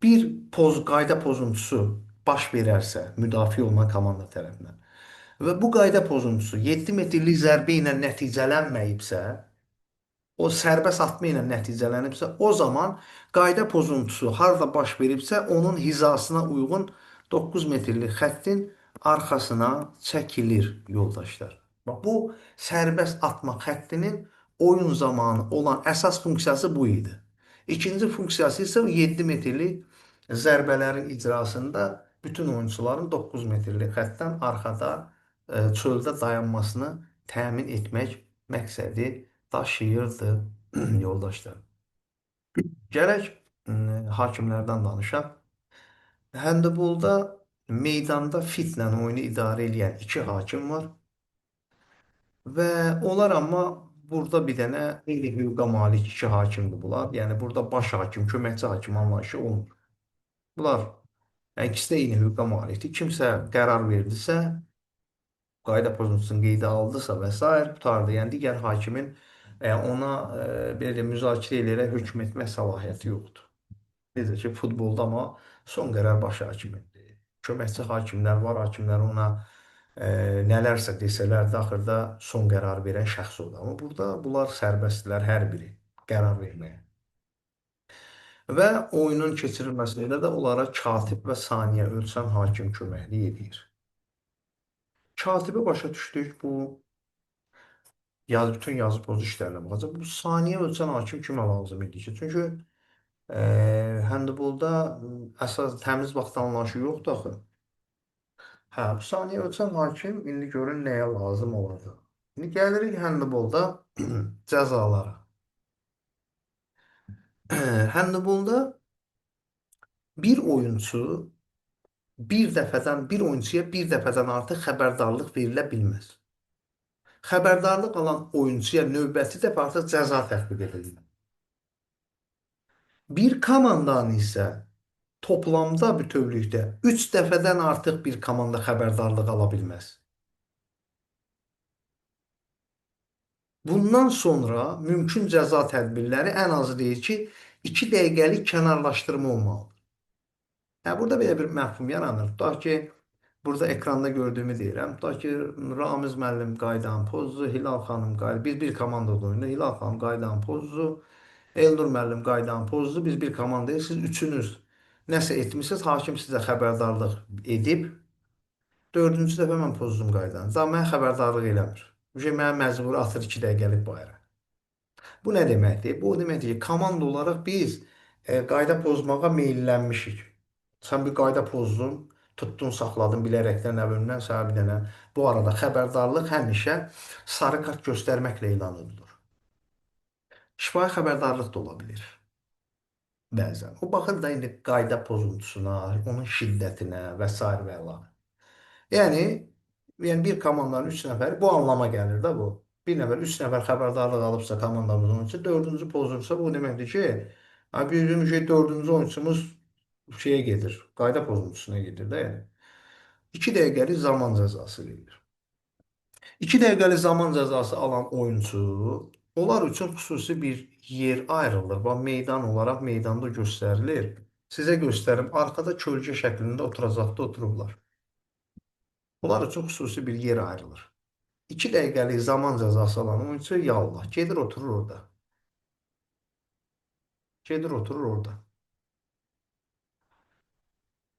bir qayda pozuntusu baş verərsə müdafiə olunan komanda tərəfindən və bu qayda pozuntusu 7 metrlik zərbə ilə nəticələnməyibsə, o sərbəst atma ilə nəticələnibsə, o zaman qayda pozuntusu harda baş veribsə, onun hizasına uyğun 9 metrlik xəttin arxasına çəkilir yoldaşlar. Bax, bu sərbəst atma xəttinin oyun zamanı olan əsas funksiyası bu idi. İkinci funksiyası isə 7 metrlik zərbələrin icrasında bütün oyunçuların 9 metrlik xəttdən arxada çöldə dayanmasını təmin etmək məqsədi daşıyırdı yoldaşlar. Gələk hakimlərdən danışaq. Həndbolda meydanda fitlə oyunu idarə edən iki hakim var və onlar amma burada bir dənə eyni hüquqa malik iki hakimdir bunlar. Yəni burada baş hakim, köməkçi hakim anlayışı olmur. Bunlar yəni, ikisi də eyni hüquqa malikdir. Kimsə qərar verdisə, qayda pozuntusunu qeydə aldısa və s. qutardı. Yəni digər hakimin ona belə deyim, müzakirə eləyərək hökm etmə səlahiyyəti yoxdur. Necə ki, futbolda amma son qərar baş hakimindir. Köməkçi hakimlər var, hakimlər ona nələrsə desələr də axırda son qərarı verən şəxs odur. Amma burada bunlar sərbəstdirlər hər biri qərar verməyə. Və oyunun keçirilməsində də onlara katib və saniyə ölçən hakim köməklik edir. Katibi başa düşdük, bu bütün yazı pozu işlərinə baxacaq. Bu saniyə ölçən hakim kimə lazım idi ki? Çünki handbolda əsas təmiz vaxt anlayışı yoxdur axı. Hə, bu saniyə ölçən hakim indi görün nəyə lazım olacaq. İndi gəlirik handbolda cəzalara. Handbolda bir oyunçu bir dəfədən bir oyunçuya bir dəfədən artıq xəbərdarlıq verilə bilməz. Xəbərdarlıq alan oyunçuya növbəti dəfə artıq cəza tətbiq edilir. Bir komandanın isə toplamda bütövlükdə 3 dəfədən artıq bir komanda xəbərdarlıq ala bilməz. Bundan sonra mümkün cəza tədbirləri ən azı deyir ki, 2 dəqiqəlik kənarlaşdırma olmalıdır. Hə, burada belə bir məfhum yaranır. Tutaq ki, burada ekranda gördüyümü deyirəm. Tutaq ki, Ramiz müəllim qaydanı pozdu, Hilal xanım qayda. Biz bir komandada oynayırıq. Hilal xanım qaydanı pozdu, Elnur müəllim qaydanı pozdu. Biz bir komandayıq. Siz üçünüz nəsə etmisiniz, hakim sizə xəbərdarlıq edib. Dördüncü dəfə mən pozdum qaydanı. Daha mənə xəbərdarlıq eləmir. Şey, mənə məcburi atır 2 dəqiqəlik bayıra. Bu nə deməkdir? Bu o deməkdir ki, komanda olaraq biz qayda pozmağa meyllənmişik. Sən bir qayda pozdun, tutdun, saxladın bilərəkdən əvvəldən sənə bir dənə. Bu arada xəbərdarlıq həmişə sarı kart göstərməklə elan edilir. Şifahi xəbərdarlıq da ola bilir. Bəzən. O baxır da indi qayda pozuntusuna, onun şiddətinə və sair və əlavə. Yəni bir komandanın 3 nəfəri bu anlama gəlir də bu. Bir nəfər, 3 nəfər xəbərdarlıq alıbsa komandamızın oyunçusu, dördüncü pozursa bu deməkdir ki, bizim şey dördüncü oyunçumuz şeyə gedir, qayda pozuntusuna gedir də yəni. 2 dəqiqəlik zaman cəzası verilir. 2 dəqiqəlik zaman cəzası alan oyunçu, onlar üçün xüsusi bir yer ayrılır. Bax, meydan olaraq meydanda göstərilir. Sizə göstərim, arxada kölgə şəklində oturacaqda oturublar. Onlar üçün xüsusi bir yer ayrılır. 2 dəqiqəlik zaman cəzası alan oyunçu yallah, gedir oturur orada. Gedir oturur orada.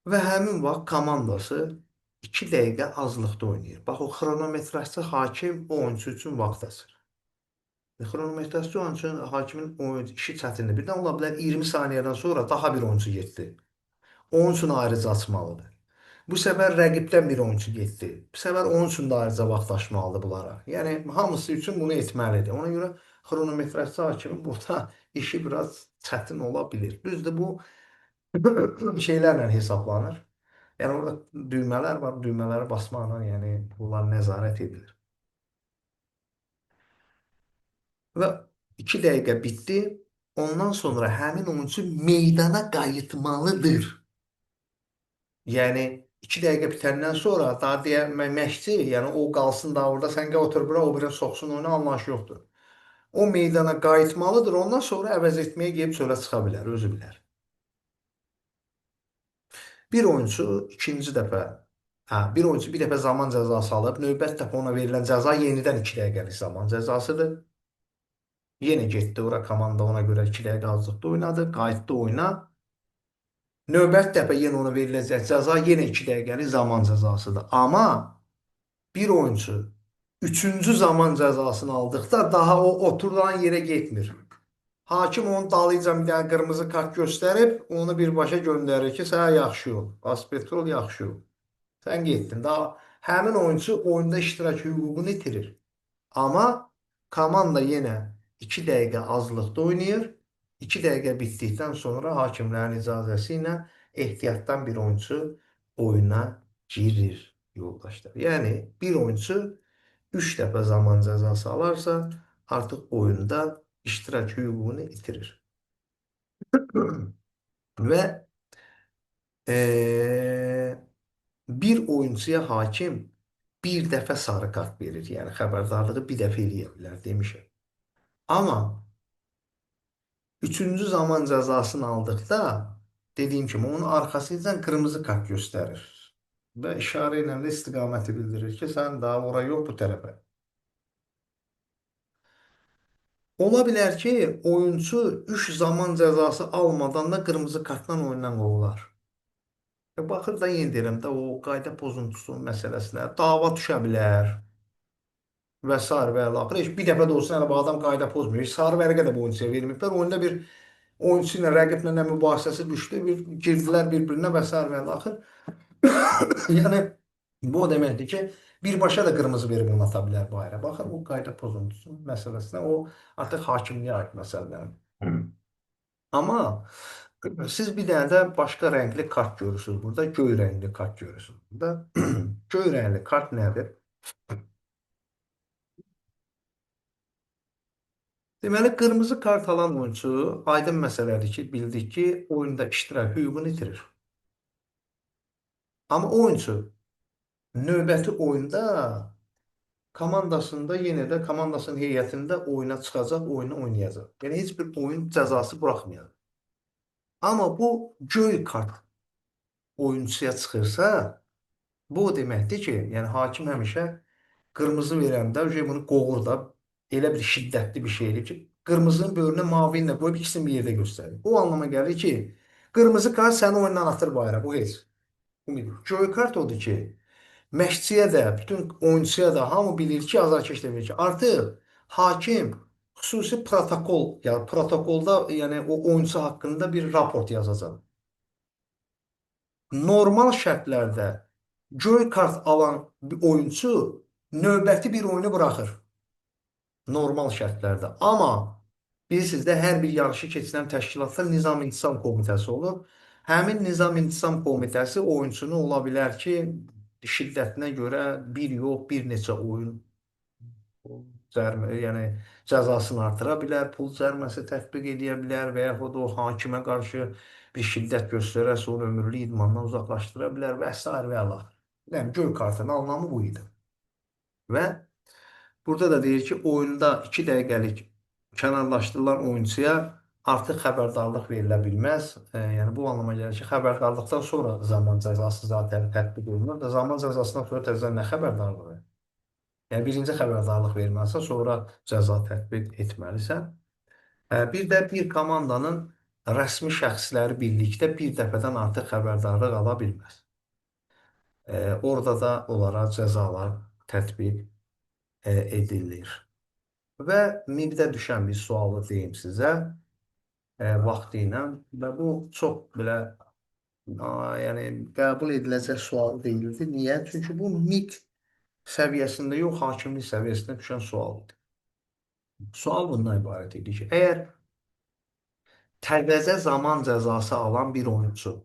Və həmin vaxt komandası 2 dəqiqə azlıqda oynayır. Bax, o xronometrajçı hakim o oyunçu üçün vaxt açır. Xronometrajçı oyunçunun hakimin oyuncu işi çətindir. Birdən ola bilər 20 saniyədən sonra daha bir oyunçu getdi. Onun üçün ayrıca açmalıdır. Bu səfər rəqibdən bir oyunçu getdi. Bu səfər onun üçün də ayrıca vaxt açmalıdır bunlara. Yəni, hamısı üçün bunu etməlidir. Ona görə xronometrajçı hakimin burada işi biraz çətin ola bilir. Düzdür, bu şeylərlə hesablanır. Yəni, orada düymələr var, düymələrə basmaqla, yəni, bunlar nəzarət edilir. Və 2 dəqiqə bitdi. Ondan sonra həmin oyunçu meydana qayıtmalıdır. Yəni, 2 dəqiqə bitəndən sonra daha deyə məşqçi, yəni o qalsın daha orada, sən gəl otur bura, o birini soxsun oyuna, anlayış yoxdur. O meydana qayıtmalıdır, ondan sonra əvəz etməyə gedib çölə çıxa bilər, özü bilər. Bir oyunçu ikinci dəfə, hə, bir oyunçu bir dəfə zaman cəzası alıb, növbət dəfə ona verilən cəza yenidən 2 dəqiqəlik zaman cəzasıdır. Yenə getdi ora, komanda ona görə 2 dəqiqə azlıqda oynadı, qayıtdı oyuna. Növbət dəfə yenə ona veriləcək cəza yenə 2 dəqiqəlik zaman cəzasıdır. Amma bir oyunçu 3-cü zaman cəzasını aldıqda daha o oturulan yerə getmir. Hakim onun dalıyca bir dənə qırmızı kart göstərib, onu birbaşa göndərir ki, sənə yaxşı ol. Aspetrol yaxşı ol. Sən getdin. Daha həmin oyunçu oyunda iştirak hüququnu itirir. Amma komanda yenə 2 dəqiqə azlıqda oynayır. 2 dəqiqə bitdikdən sonra hakimlərin icazəsi ilə ehtiyatdan bir oyunçu oyuna girir yoldaşlar. Yəni bir oyunçu 3 dəfə zaman cəzası alarsa artıq oyunda iştirak hüququnu itirir. Və bir oyunçuya hakim bir dəfə sarı kart verir. Yəni xəbərdarlığı bir dəfə eləyə bilər demişəm. Amma 3-cü zaman cəzasını aldıqda Dediyim kimi onun arxasıca qırmızı kart göstərir. Və işarə ilə də istiqaməti bildirir ki, sən daha ora yox bu tərəfə. Ola bilər ki, oyunçu 3 zaman cəzası almadan da qırmızı kartdan oyundan qovular. Baxır da yenə deyirəm də o qayda pozuntusu məsələsinə dava düşə bilər və sair və ilaxır. Heç bir dəfə də olsun hələ bu adam qayda pozmuyor. Heç sarı vərəqə də bu oyunçuya verməyiblər. Oyunda bir oyunçu ilə rəqiblə nə mübahisəsi düşdü, bir girdilər bir-birinə və sair və ilaxır. Yəni bu o deməkdir ki, birbaşa da qırmızı verib onu ata bilər bayıra. Baxın, o qayda pozuntusu məsələsinə o artıq hakimliyə aid məsələdir. Amma siz bir dənə də başqa rəngli kart görürsünüz burada. Göy rəngli kart görürsünüz burada. Göy rəngli kart nədir? Deməli, qırmızı kart alan oyunçu aydın məsələdir ki, bildik ki, oyunda iştirak hüququnu itirir. Amma oyunçu növbəti oyunda komandasında yenə də komandasının heyətində oyuna çıxacaq, oyunu oynayacaq. Yəni heç bir oyun cəzası buraxmayacaq. Amma bu göy kart oyunçuya çıxırsa, bu o deməkdir ki, yəni hakim həmişə qırmızı verəndə bunu qovur da, elə bir şiddətli bir şeydir ki, qırmızının böyrünə mavi ilə qoyub ikisini bir yerdə göstərir. O anlama gəlir ki, qırmızı kart səni oyundan atır bayıra, bu heç. Göy kart odur ki, məşqçiyə də, bütün oyunçuya da hamı bilir ki, azarkeş də bilir ki, artıq hakim xüsusi protokol, yəni protokolda, yəni o oyunçu haqqında bir raport yazacaq. Normal şərtlərdə göy kart alan bir oyunçu növbəti bir oyunu buraxır. Normal şərtlərdə. Amma bilirsiniz də, hər bir yarışı keçirən təşkilatda nizam-intizam komitəsi olur. Həmin nizam-intizam komitəsi oyunçunu ola bilər ki, şiddətinə görə bir yox, bir neçə oyun cərmə, yəni cəzasını artıra bilər, pul cərməsi tətbiq edə bilər və yaxud o hakimə qarşı bir şiddət göstərərsə, onu ömürlük idmandan uzaqlaşdıra bilər və sair və əla. Yəni, göy kartının anlamı bu idi. Və burada da deyir ki, oyunda 2 dəqiqəlik kənarlaşdırılan oyunçuya artıq xəbərdarlıq verilə bilməz. Yəni, bu anlama gəlir ki, xəbərdarlıqdan sonra zaman cəzası zaten tətbiq olunur da, zaman cəzasından sonra təzədən nə xəbərdarlığı? Yəni, birinci xəbərdarlıq verməlisən, sonra cəza tətbiq etməlisən. Bir də bir komandanın rəsmi şəxsləri birlikdə bir dəfədən artıq xəbərdarlıq ala bilməz. Orada da onlara cəzalar tətbiq edilir. Və MİQ-də düşən bir sualı deyim sizə, vaxtı ilə və bu çox belə yəni qəbul ediləcək sual deyildi. Niyə? Çünki bu MİQ səviyyəsində yox, hakimlik səviyyəsində düşən sual idi. Sual bundan ibarət idi ki, əgər təzə zaman cəzası alan bir oyunçu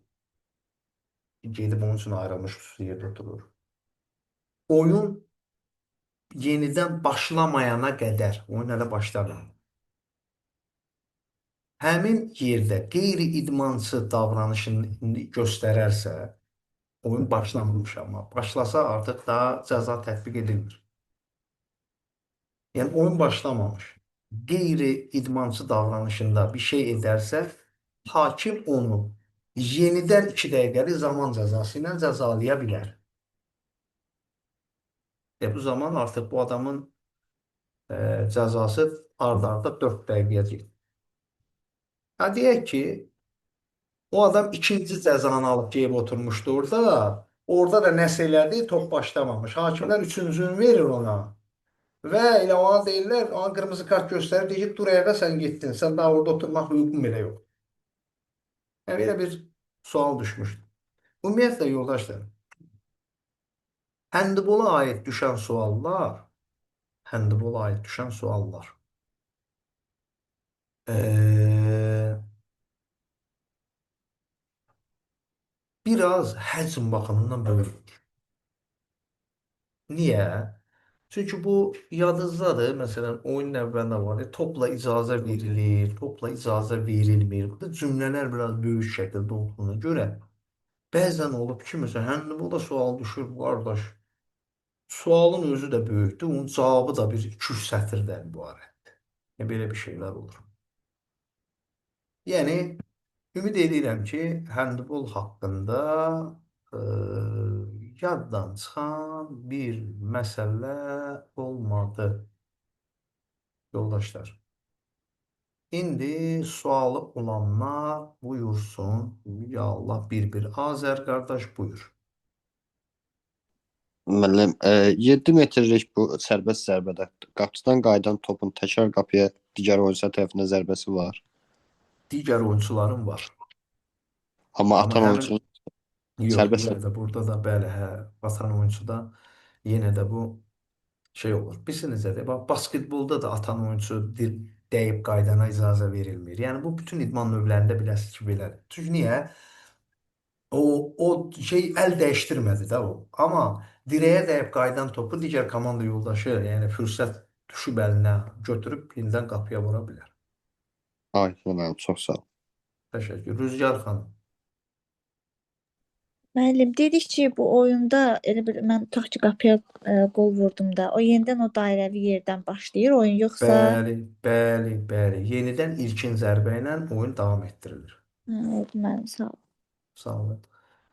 gedib onun üçün ayrılmış xüsusi yerdə oturur, oyun yenidən başlamayana qədər, oyun hələ başlamır, həmin yerdə qeyri-idmançı davranışını göstərərsə, oyun başlanmış amma, başlasa artıq daha cəza tətbiq edilmir. Yəni, oyun başlamamış, qeyri-idmançı davranışında bir şey edərsə, hakim onu yenidən 2 dəqiqəlik zaman cəzası ilə cəzalaya bilər. Bu zaman artıq bu adamın cəzası ard-arda 4 dəqiqəyə gedir. Deyək ki, o adam ikinci cəzanı alıb geyib oturmuşdu orada. Orada da nəsə elədi, top başlamamış. Hakimlər üçüncünü verir ona. Və elə ona deyirlər, ona qırmızı kart göstərib, deyir ki, dur ayağa sən getdin, sən daha orada oturmaq hüququn belə yox. Yəni, belə bir sual düşmüşdü. Ümumiyyətlə, yoldaşlar, həndbola aid düşən suallar, həndbola aid düşən suallar. Biraz həcm baxımından böyük. Niyə? Çünki bu yadınızdadır. Məsələn, oyunun əvvəlində var. Topla icazə verilir, topla icazə verilmir. Burada cümlələr biraz böyük şəkildə olduğuna görə bəzən olub ki, məsələn, həndbolda sual düşür, qardaş. Sualın özü də böyükdür, onun cavabı da bir 2-3 sətirdən ibarətdir. Yəni, belə bir şeylər olur. Yəni, Ümid edirəm ki, handbol haqqında e, yaddan çıxan bir məsələ olmadı, yoldaşlar. İndi sualı olanlar buyursun. Ya Allah bir-bir. Azər qardaş buyur. Müəllim, 7 metrlik bu sərbəst zərbədə qapıdan qayıdan topun təkrar qapıya digər oyunçular tərəfindən zərbəsi var. Digər oyunçuların var. Amma Amma atan həmin oyunçunun yox, sərbəst yenə zərbə də burada da bəli, hə, vatan oyunçu da yenə də bu şey olur. Bilirsiniz də, bax, basketbolda da atan oyunçu dəyib qaydana icazə verilmir. Yəni bu bütün idman növlərində biləsiniz ki, belədir. Çünki niyə? O şey əl dəyişdirmədi də o. Amma direğe dəyib qayıdan topu digər komanda yoldaşı, yəni fürsət düşüb əlinə götürüb yenidən qapıya vura bilər. Aydın müəllim, çox sağ ol. Təşəkkür. Rüzgar xanım. Müəllim, dedik ki, bu oyunda elə bil mən tutaq ki, qapıya qol vurdum da, o yenidən o dairəvi yerdən başlayır oyun, yoxsa Bəli, bəli, bəli. Yenidən ilkin zərbə ilə oyun davam etdirilir. Hə, oldu müəllim, sağ ol. Sağ olun.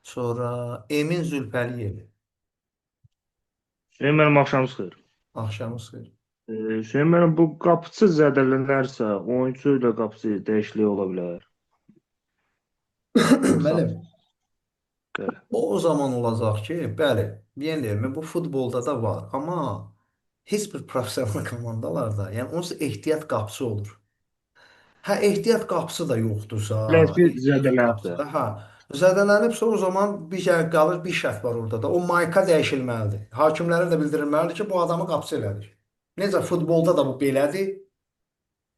Sonra Emin Zülfəliyev. Hüseyin müəllim, axşamınız xeyir. Axşamınız xeyir. Hüseyin müəllim, bu qapıçı zədələnərsə, oyunçu ilə qapıçı dəyişikliyi ola bilər. Yoxsa Müəllim, bəli. o zaman olacaq ki, bəli, yenə deyirəm, bu futbolda da var, amma heç bir professional komandalarda, yəni onsuz ehtiyat qapısı olur. Hə, ehtiyat qapısı da yoxdursa, Ləfi ehtiyat qapısı zədələnsə. da, hə, zədələnibsə o zaman bir şey qalır, bir şərt var orada da. O mayka dəyişilməlidir. Hakimlərə də bildirilməlidir ki, bu adamı qapısı elədik. Necə futbolda da bu belədir,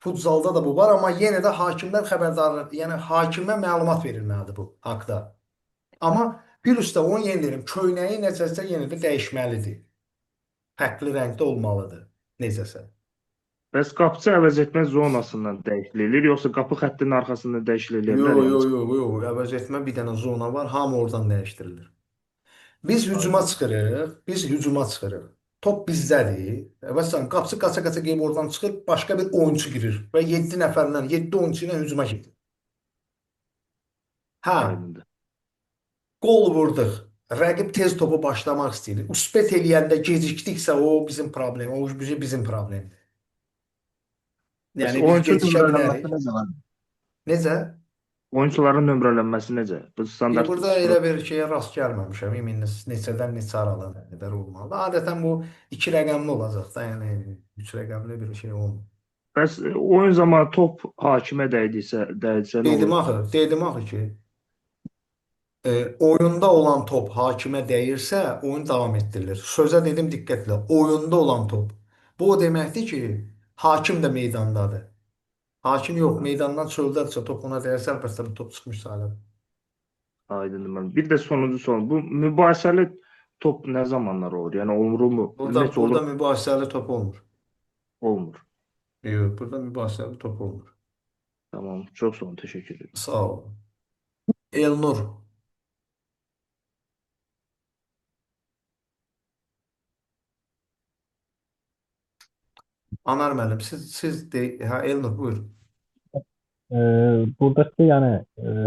futzalda da bu var, amma yenə də hakimlər xəbərdar, yəni hakimə məlumat verilməlidir bu haqda. Amma bir üstə onu yenə deyirəm, köynəyi necəsə yenə də dəyişməlidir. Fərqli rəngdə olmalıdır, necəsə. Bəs qapıçı əvəz etmə zonasından dəyişiklik eləyir, yoxsa qapı xəttinin arxasından dəyişiklik eləyə Yo, bilər? yo, Yəni yo, yo, əvəz etmə bir dənə zona var, hamı oradan dəyişdirilir. Biz hücuma aydın. çıxırıq, biz hücuma çıxırıq. Top bizdədir. Məsələn, qapıçı qaça-qaça gəlib oradan çıxır, başqa bir oyunçu girir və 7 nəfərlə, 7 oyunçu ilə hücuma gedir. Hə, Aydındır. qol vurduq. Rəqib tez topu başlamaq istəyir. Uspet eləyəndə gecikdiksə o bizim problem, o bizim problemdir. Bəs Yəni biz oyunçu gecikə nömrələnməsi bilərik. necə var? Necə? Oyunçuların nömrələnməsi necə? Bu standart Burada elə bir şeyə rast gəlməmişəm. Ümumi neçədən neçə aralı qədər olmalı. Adətən bu iki rəqəmli olacaq da, yəni üç rəqəmli bir şey olmur. Bəs oyun zamanı top hakimə dəydisə, dəydisə nə Dedim olur? axı, dedim axı ki, oyunda olan top hakimə dəyirsə, oyun davam etdirilir. Sözə dedim diqqətlə, oyunda olan top. Bu o deməkdir ki, hakim də meydandadır. Hakim yox, meydandan çöldədirsə, top ona dəyirsə, əlbəttə bu top çıxmış sayılır. Aydındır müəllim. Bir də sonuncu sual. Bu mübahisəli top nə zamanlar olur? Yəni olurmu? Burada Necə olur? burada mübahisəli top olmur. Olmur. Yox, burada mübahisəli top olmur. Tamam. Çox sağ olun. Təşəkkür ederim. Sağ ol. Elnur. Anar müəllim, siz de, hə Elnur buyur. Buradakı yəni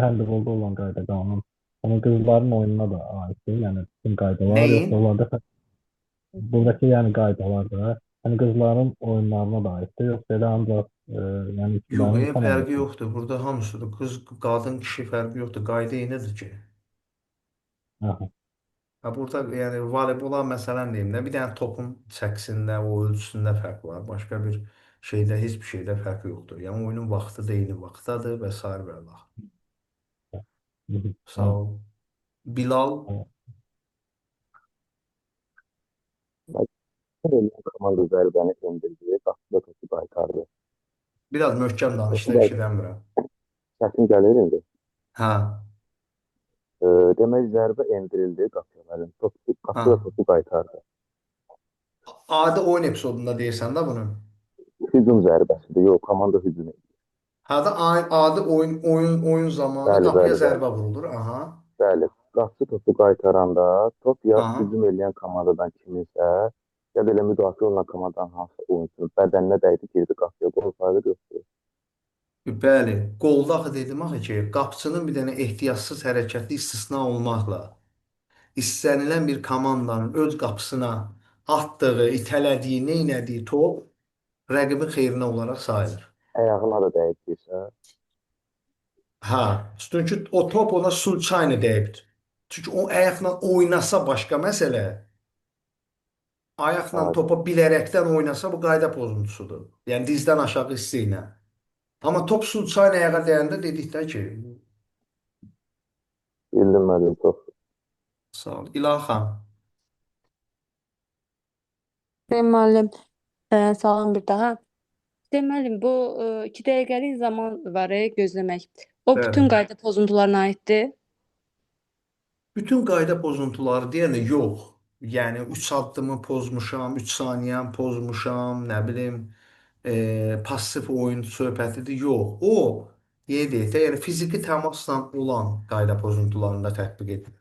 handbolda olan qayda qanun, yəni qızların oyununa da aiddir. Yəni bütün qaydalar, Nəyin? yoxsa onlarda buradakı yəni qaydalar da, yəni qızların oyunlarına da aiddir, yoxsa elə ancaq yəni Yox, kişilərin fərqi komandasına. yoxdur. Burada hamısıdır. Qız, qadın, kişi fərqi yoxdur. Qayda eynidir ki. Aha. Ha burada yəni voleybola məsələn deyim də bir dənə topun çəkisində, o ölçüsündə fərq var. Başqa bir şeydə heç bir şeydə fərq yoxdur. Yəni oyunun vaxtı da eyni vaxtdadır və sair və ilaxır. Hı hı. Sağ Tamam, ol. Bilal, tamam. Eləyən komanda zərbəni endirdi, qapıda topu qaytardı. biraz möhkəm danış da Topu eşidəmirəm. Səsim gəlir indi. Hə. Demək zərbə endirildi qapıya müəllim. Top, Hə. qapıda topu qaytardı. Adi oyun epizodunda deyirsən də bunu. Hücum zərbəsidir. Yox, komanda hücum edir. Hə də adi oyun zamanı Bəli, qapıya bəli, bəli. zərbə vurulur. Aha. Bəli. Qapıçı topu qaytaranda top ya Aha. hücum eləyən komandadan kiminsə, ya da elə müdafiə olunan komandanın hansısa oyunçunun bədəninə dəydi, girdi qapıya. Qol sayılır yoxdur. Bəli, qolda axı dedim axı ki, qapçının bir dənə ehtiyatsız hərəkəti istisna olmaqla istənilən bir komandanın öz qapısına atdığı, itələdiyi, neynədiyi top rəqibin xeyrinə olaraq sayılır. Ayağına da dəyib deyirsən. Hə, çünki o top ona sluçayno dəyibdir. Çünki o ayaqla oynasa başqa məsələ, ayaqla Ha, topa bilərəkdən oynasa bu qayda pozuntusudur. Yəni dizdən aşağı hissi ilə. Amma top sluçayno ayağa dəyəndə dedik də ki, bildim müəllim, çox. Sağ ol. İlahə. Hüseyn müəllim, salam bir daha. Hüseyn müəllim, bu 2 dəqiqəlik zaman var gözləmək. O bütün Bəli. qayda pozuntularına aiddir. Bütün qayda pozuntuları deyəndə yox. Yəni 3 addımı pozmuşam, 3 saniyəm pozmuşam, nə bilim, pasiv oyun söhbətidir. Yox. O, yenə deyək də, yəni fiziki təmasla olan qayda pozuntularında tətbiq edilir.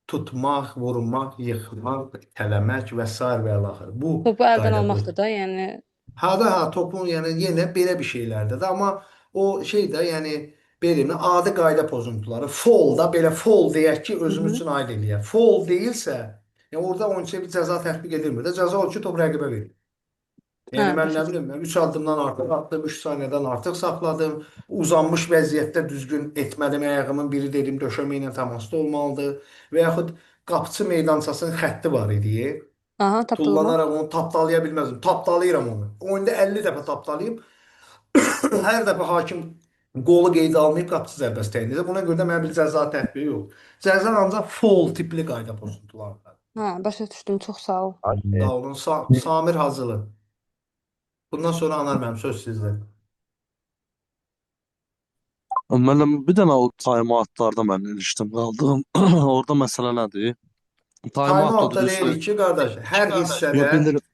Tutmaq, vurmaq, yıxmaq, itələmək və sair və ilaxır. Bu Topu əldən qayda almaqdır da, yəni. Ha da ha topun yəni yenə belə bir şeylərdə də amma o şey də yəni belə deyim də, adi qayda pozuntuları foul da belə foul deyək ki özümüz Hı -hı. üçün aid eləyək. Foul deyilsə, yəni orada oyunçuya bir cəza tətbiq edilmir də. Cəza odur ki, top rəqibə verilir. Yəni Hə, mən başa nə bilim, mən 3 addımdan artıq attım, 3 saniyədən artıq saxladım. Uzanmış vəziyyətdə düzgün etmədim ayağımın biri dedim döşəmə ilə təmasda olmalıdır və yaxud qapıçı meydançasının xətti var idi. Aha, tapdalamaq. Tullanaraq onu tapdalaya bilməzdim. Tapdalayıram onu. Oyunda 50 dəfə tapdalayıb hər dəfə hakim qolu qeydə almayıb qapıçı zərbəsi təyin edir. Buna görə də mənə bir cəza tətbiqi yox. Cəza ancaq foul tipli qayda pozuntularında. Hə, başa düşdüm. Çox sağ ol. Sağ olun. Samir Hacılı. Bundan sonra Anar mənim söz sizdə. Müəllim, bir dənə o time-outlarda mən ilişdim qaldım. Orada məsələ nədir? Time-outda Time-outda düzdür. deyirik ki, qardaş, hər Yox, hissədə bildirəm.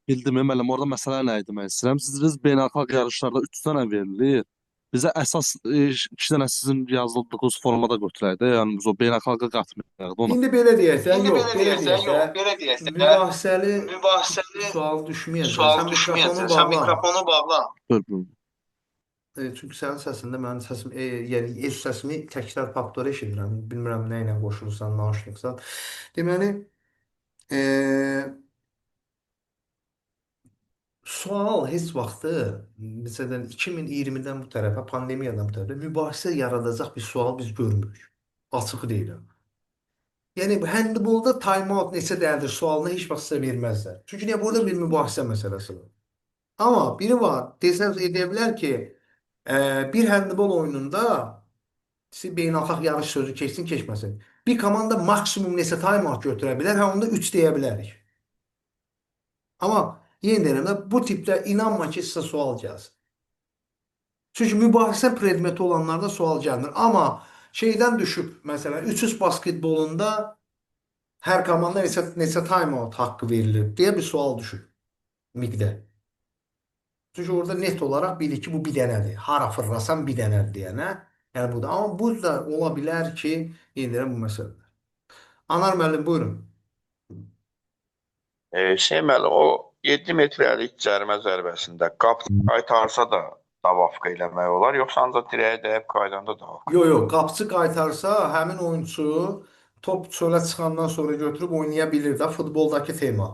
Bildim müəllim, orada məsələ nə idi mən istəyirəm. Siz biz beynəlxalq yarışlarda 3 dənə verilir. Bizə əsas 2 dənə sizin yazdığınız formada götürək də, yəni biz o beynəlxalqa qatmayaq da ona. İndi belə deyək də, yox, belə deyək də, mübahisəli sual düşməyəcək. Sən mikrofonu bağla. Dur, dur. Çünki sənin səsində mənim səsim, yəni öz səsimi təkrar faktoru eşidirəm. Bilmirəm nə ilə qoşulursan, naşınıqsan. Deməli, e, sual heç vaxtı, məsələn, 2020-dən bu tərəfə, pandemiyadan bu tərəfə mübahisə yaradacaq bir sual biz görmürük. Açıq deyirəm. Yəni bu handbolda time-out neçə dənədir sualını heç vaxt sizə verməzlər. Çünki niyə burada bir mübahisə məsələsi var. Amma biri var, desəniz edə bilər ki, bir handbol oyununda siz beynəlxalq yarış sözü keçsin, keçməsin. Bir komanda maksimum neçə time-out götürə bilər, hə onda 3 deyə bilərik. Amma yenə deyirəm də, bu tipdə inanma ki, sizə sual gəlsin. Çünki mübahisə predmeti olanlarda sual gəlmir. Amma şeydən düşüb, məsələn, 3-3 basketbolunda hər komanda neçə time-out haqqı verilir deyə bir sual düşüb miqdə. Çünki orada net olaraq bilir ki, bu bir dənədir. Hara fırlasan bir dənədir deyənə. Yəni bu da. Amma bu da ola bilər ki, yenə deyirəm bu məsələdir. Anar müəllim, buyurun. Hüseyn müəllim, o 7 metrəlik cərimə zərbəsində qapı qaytarsa da davafqa eləmək olar, yoxsa ancaq dirəyə dəyib qaydanda davafqa? Yox, yox, qapıçı qaytarsa, həmin oyunçu top çölə çıxandan sonra götürüb oynaya bilir də futboldakı tema.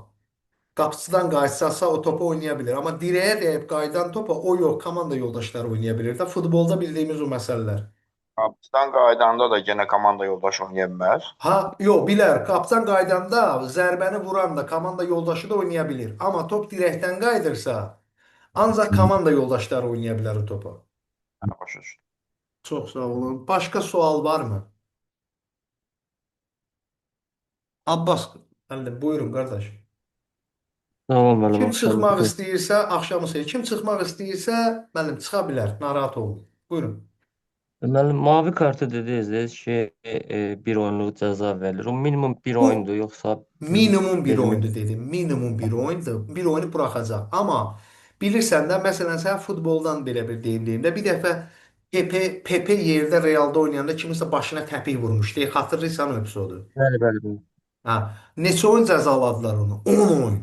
Qapıçıdan qayıtsasa o topu oynaya bilər. Amma dirəyə dəyib qayıdan topa o yox, komanda yoldaşları oynaya bilir də. Futbolda bildiyimiz o məsələlər. Qapıdan qaydanda da yenə komanda yoldaşı oynaya bilməz. Ha, yox, bilər. Qapıdan qaydanda zərbəni vuran da komanda yoldaşı da oynaya bilir. Amma top dirəkdən qayıdırsa, ancaq komanda yoldaşları oynaya bilər o topa. Hə, başa düşdüm. Çox sağ olun. Başqa sual varmı? Abbas, müəllim, buyurun qardaş. Tamam müəllim, Kim axşamınız çıxmaq xeyir. istəyirsə, axşamı xeyir. Kim çıxmaq istəyirsə, müəllim, çıxa bilər. Narahat olmayın. Buyurun. Müəllim, mavi kartı dediniz ki, bir oyunluq cəza verilir. O minimum bir Bu oyundur, yoxsa minimum bir verilmir? oyundur dedim. Minimum bir oyundur. Bir oyunu buraxacaq. Amma bilirsən də, məsələn, sən futboldan belə bir deyim də, bir dəfə Pepe yerdə Realda oynayanda kiminsə başına təpik vurmuşdu. Xatırlayırsan o epizodu? Bəli, bəli, bəli. Ha, neçə oyun cəzaladılar onu? 10 oyun.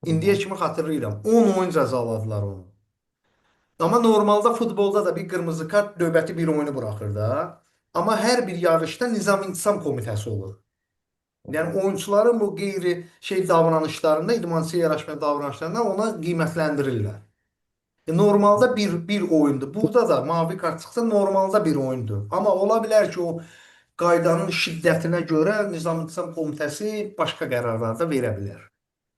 İndiyə kimi xatırlayıram. 10 oyun cəzaladılar onu. Amma normalda futbolda da bir qırmızı kart növbəti bir oyunu buraxır da. Amma hər bir yarışda nizam-intizam komitəsi olur. Yəni oyunçuların bu qeyri şey davranışlarında, idmançıya yaraşmayan davranışlarında ona qiymətləndirirlər. Normalda bir oyundur. Burada da mavi kart çıxsa normalda bir oyundur. Amma ola bilər ki, o qaydanın şiddətinə görə Nizam-İntizam Komitəsi başqa qərarlar da verə bilər.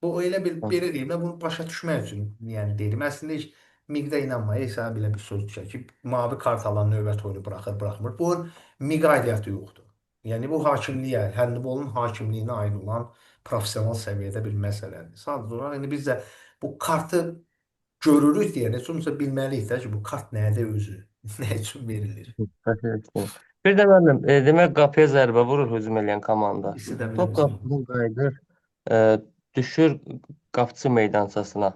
Bu elə bir belə deyim də bunu başa düşmək üçün yəni deyirəm. Əslində heç miqdə inanma, heç sənə belə bir söz düşər ki, mavi kart alan növbəti oyunu buraxır, buraxmır. Bu miqə aidiyyatı yoxdur. Yəni bu hakimliyə, həndbolun hakimliyinə aid olan professional səviyyədə bir məsələdir. Sadəcə olaraq indi biz də bu kartı görürük deyə heç olmasa bilməliyik də ki, bu kart nədir özü, nə üçün verilir. Başa düşdüm. Bir də müəllim, demək qapıya zərbə vurur hücum eləyən komanda. İkisi də Top bilmirsən. qapıdan qayıdır, düşür qapıçı meydançasına.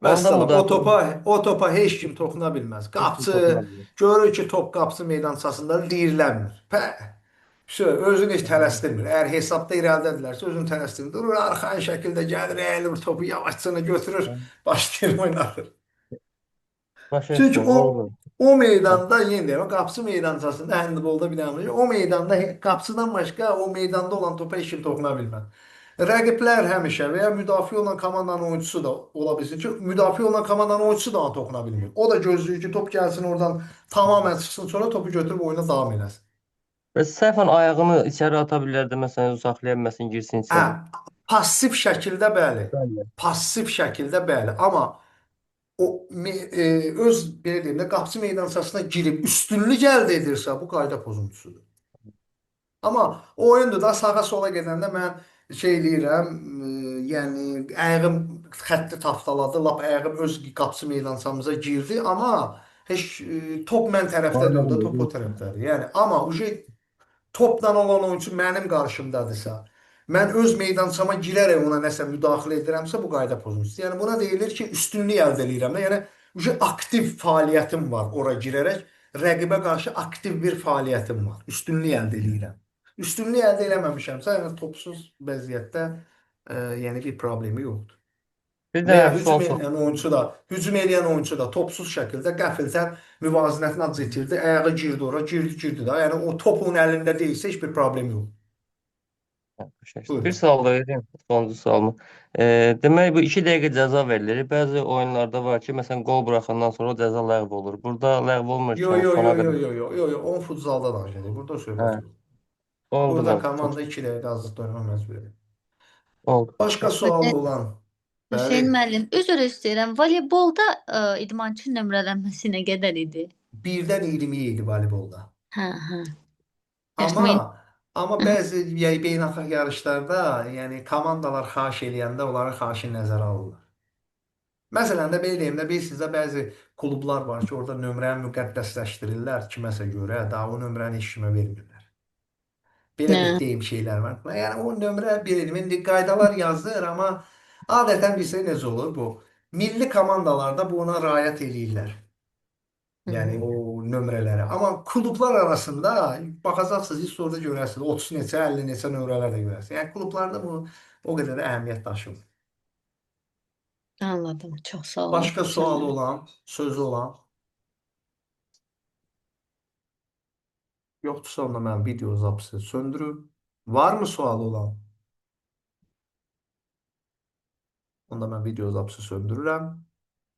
Onda Vəssalam, o müdafiə topa o topa heç kim toxuna bilməz. heç kim Qapıçı toxuna bilməz. görür ki, top qapıçı meydançasında lirlənmir. Pə, özünü heç tələsdirmir. Əgər hesabda irəlidədirlərsə, özünü tələsdirmir. Durur, arxayın şəkildə gəlir, əyilir, topu yavaşcana götürür, başlayır oynadır. Başa Çünki düşdüm, o oldu. o meydanda yenə deyirəm, qapıçı meydançasında handbolda bir dənə o meydanda qapıçıdan başqa o meydanda olan topa heç kim toxuna bilməz. Rəqiblər həmişə və ya müdafiə olan komandanın oyunçusu da ola bilsin ki, müdafiə olan komandanın oyunçusu da ona toxuna bilmir. O da gözləyir ki, top gəlsin oradan tamamilə çıxsın, sonra topu götürüb oyuna davam eləsin. Və səhvən ayağını içəri ata bilərdi, məsələn, saxlaya bilməsin, girsin Hə, içəri. pasiv şəkildə bəli. Bəli. Pasiv şəkildə bəli, amma o öz belə deyim də qapıçı meydançasına girib üstünlük əldə edirsə, bu qayda pozuntusudur. Amma o oyundur da sağa sola gedəndə mən şey eləyirəm, yəni ayağım xətti tapdaladı, lap ayağım öz qapıçı meydançamıza girdi, amma heç top mən tərəfdə deyil də, top o tərəfdədir. Yəni amma uje topla olan oyunçu mənim qarşımdadırsa, mən öz meydançama girərək ona nəsə müdaxilə edirəmsə, bu qayda pozuntusudur. Yəni buna deyilir ki, üstünlük əldə eləyirəm də. Yəni uje aktiv fəaliyyətim var ora girərək, rəqibə qarşı aktiv bir fəaliyyətim var. Üstünlük əldə eləyirəm. Üstünlük əldə eləməmişəmsə, yəni topsuz vəziyyətdə yəni bir problemi yoxdur. Bir Və ya də hücum son sual. eləyən oyunçu da, hücum eləyən oyunçu da topsuz şəkildə qəfildən müvazinətini az itirdi, ayağı girdi ora, girdi, girdi də. Yəni o top onun əlində deyilsə heç bir problem yox. Başa düşdüm. Buyurun. Bir sual da vereyim. Sonuncu sualımı. Demək bu 2 dəqiqə cəza verilir. Bəzi oyunlarda var ki, məsələn, qol buraxandan sonra o cəza ləğv olur. Burada ləğv olmur ki, Yo yəni yo sona yo yo qədər. yo yo yo yo on futzalda danışacaq. Burada söhbət Hə, yox. oldu Burada mənim. Çox komanda 2 dəqiqə azlıqda oynama məcburiyyəti. oldu. Başqa sualı olan? Hüseyn Bəli. müəllim, üzr istəyirəm. Voleybolda idmançı nömrələnməsi nə qədər idi? 1-dən 20 idi voleybolda. Hə, hə. Dərsmə Amma bəzi yəni beynəlxalq yarışlarda, yəni komandalar xahiş eləyəndə onların xahişini nəzərə alırlar. Məsələn də belə deyim də bilirsiniz də bəzi klublar var ki, orada nömrəni müqəddəsləşdirirlər kiməsə görə, daha o nömrəni heç kimə vermirlər. Belə bir Nə? deyim şeylər var. Yəni o nömrə belə deyim, indi qaydalar yazılır, amma adətən bilirsən necə olur bu? Milli komandalarda buna riayət eləyirlər. Yəni o nömrələrə. Amma klublar arasında baxacaqsınız, hiç orada görərsiniz 30 neçə, 50 neçə nömrələr də görərsiniz. Yəni klublarda bu o qədər də əhəmiyyət daşımır. Anladım. Çox sağ olun. Başqa Hüseyn sualı müəllim. olan, sözü olan yoxdursa onda mən video zapısı söndürüm. Var mı sualı olan? Onda mən video zapısı söndürürəm.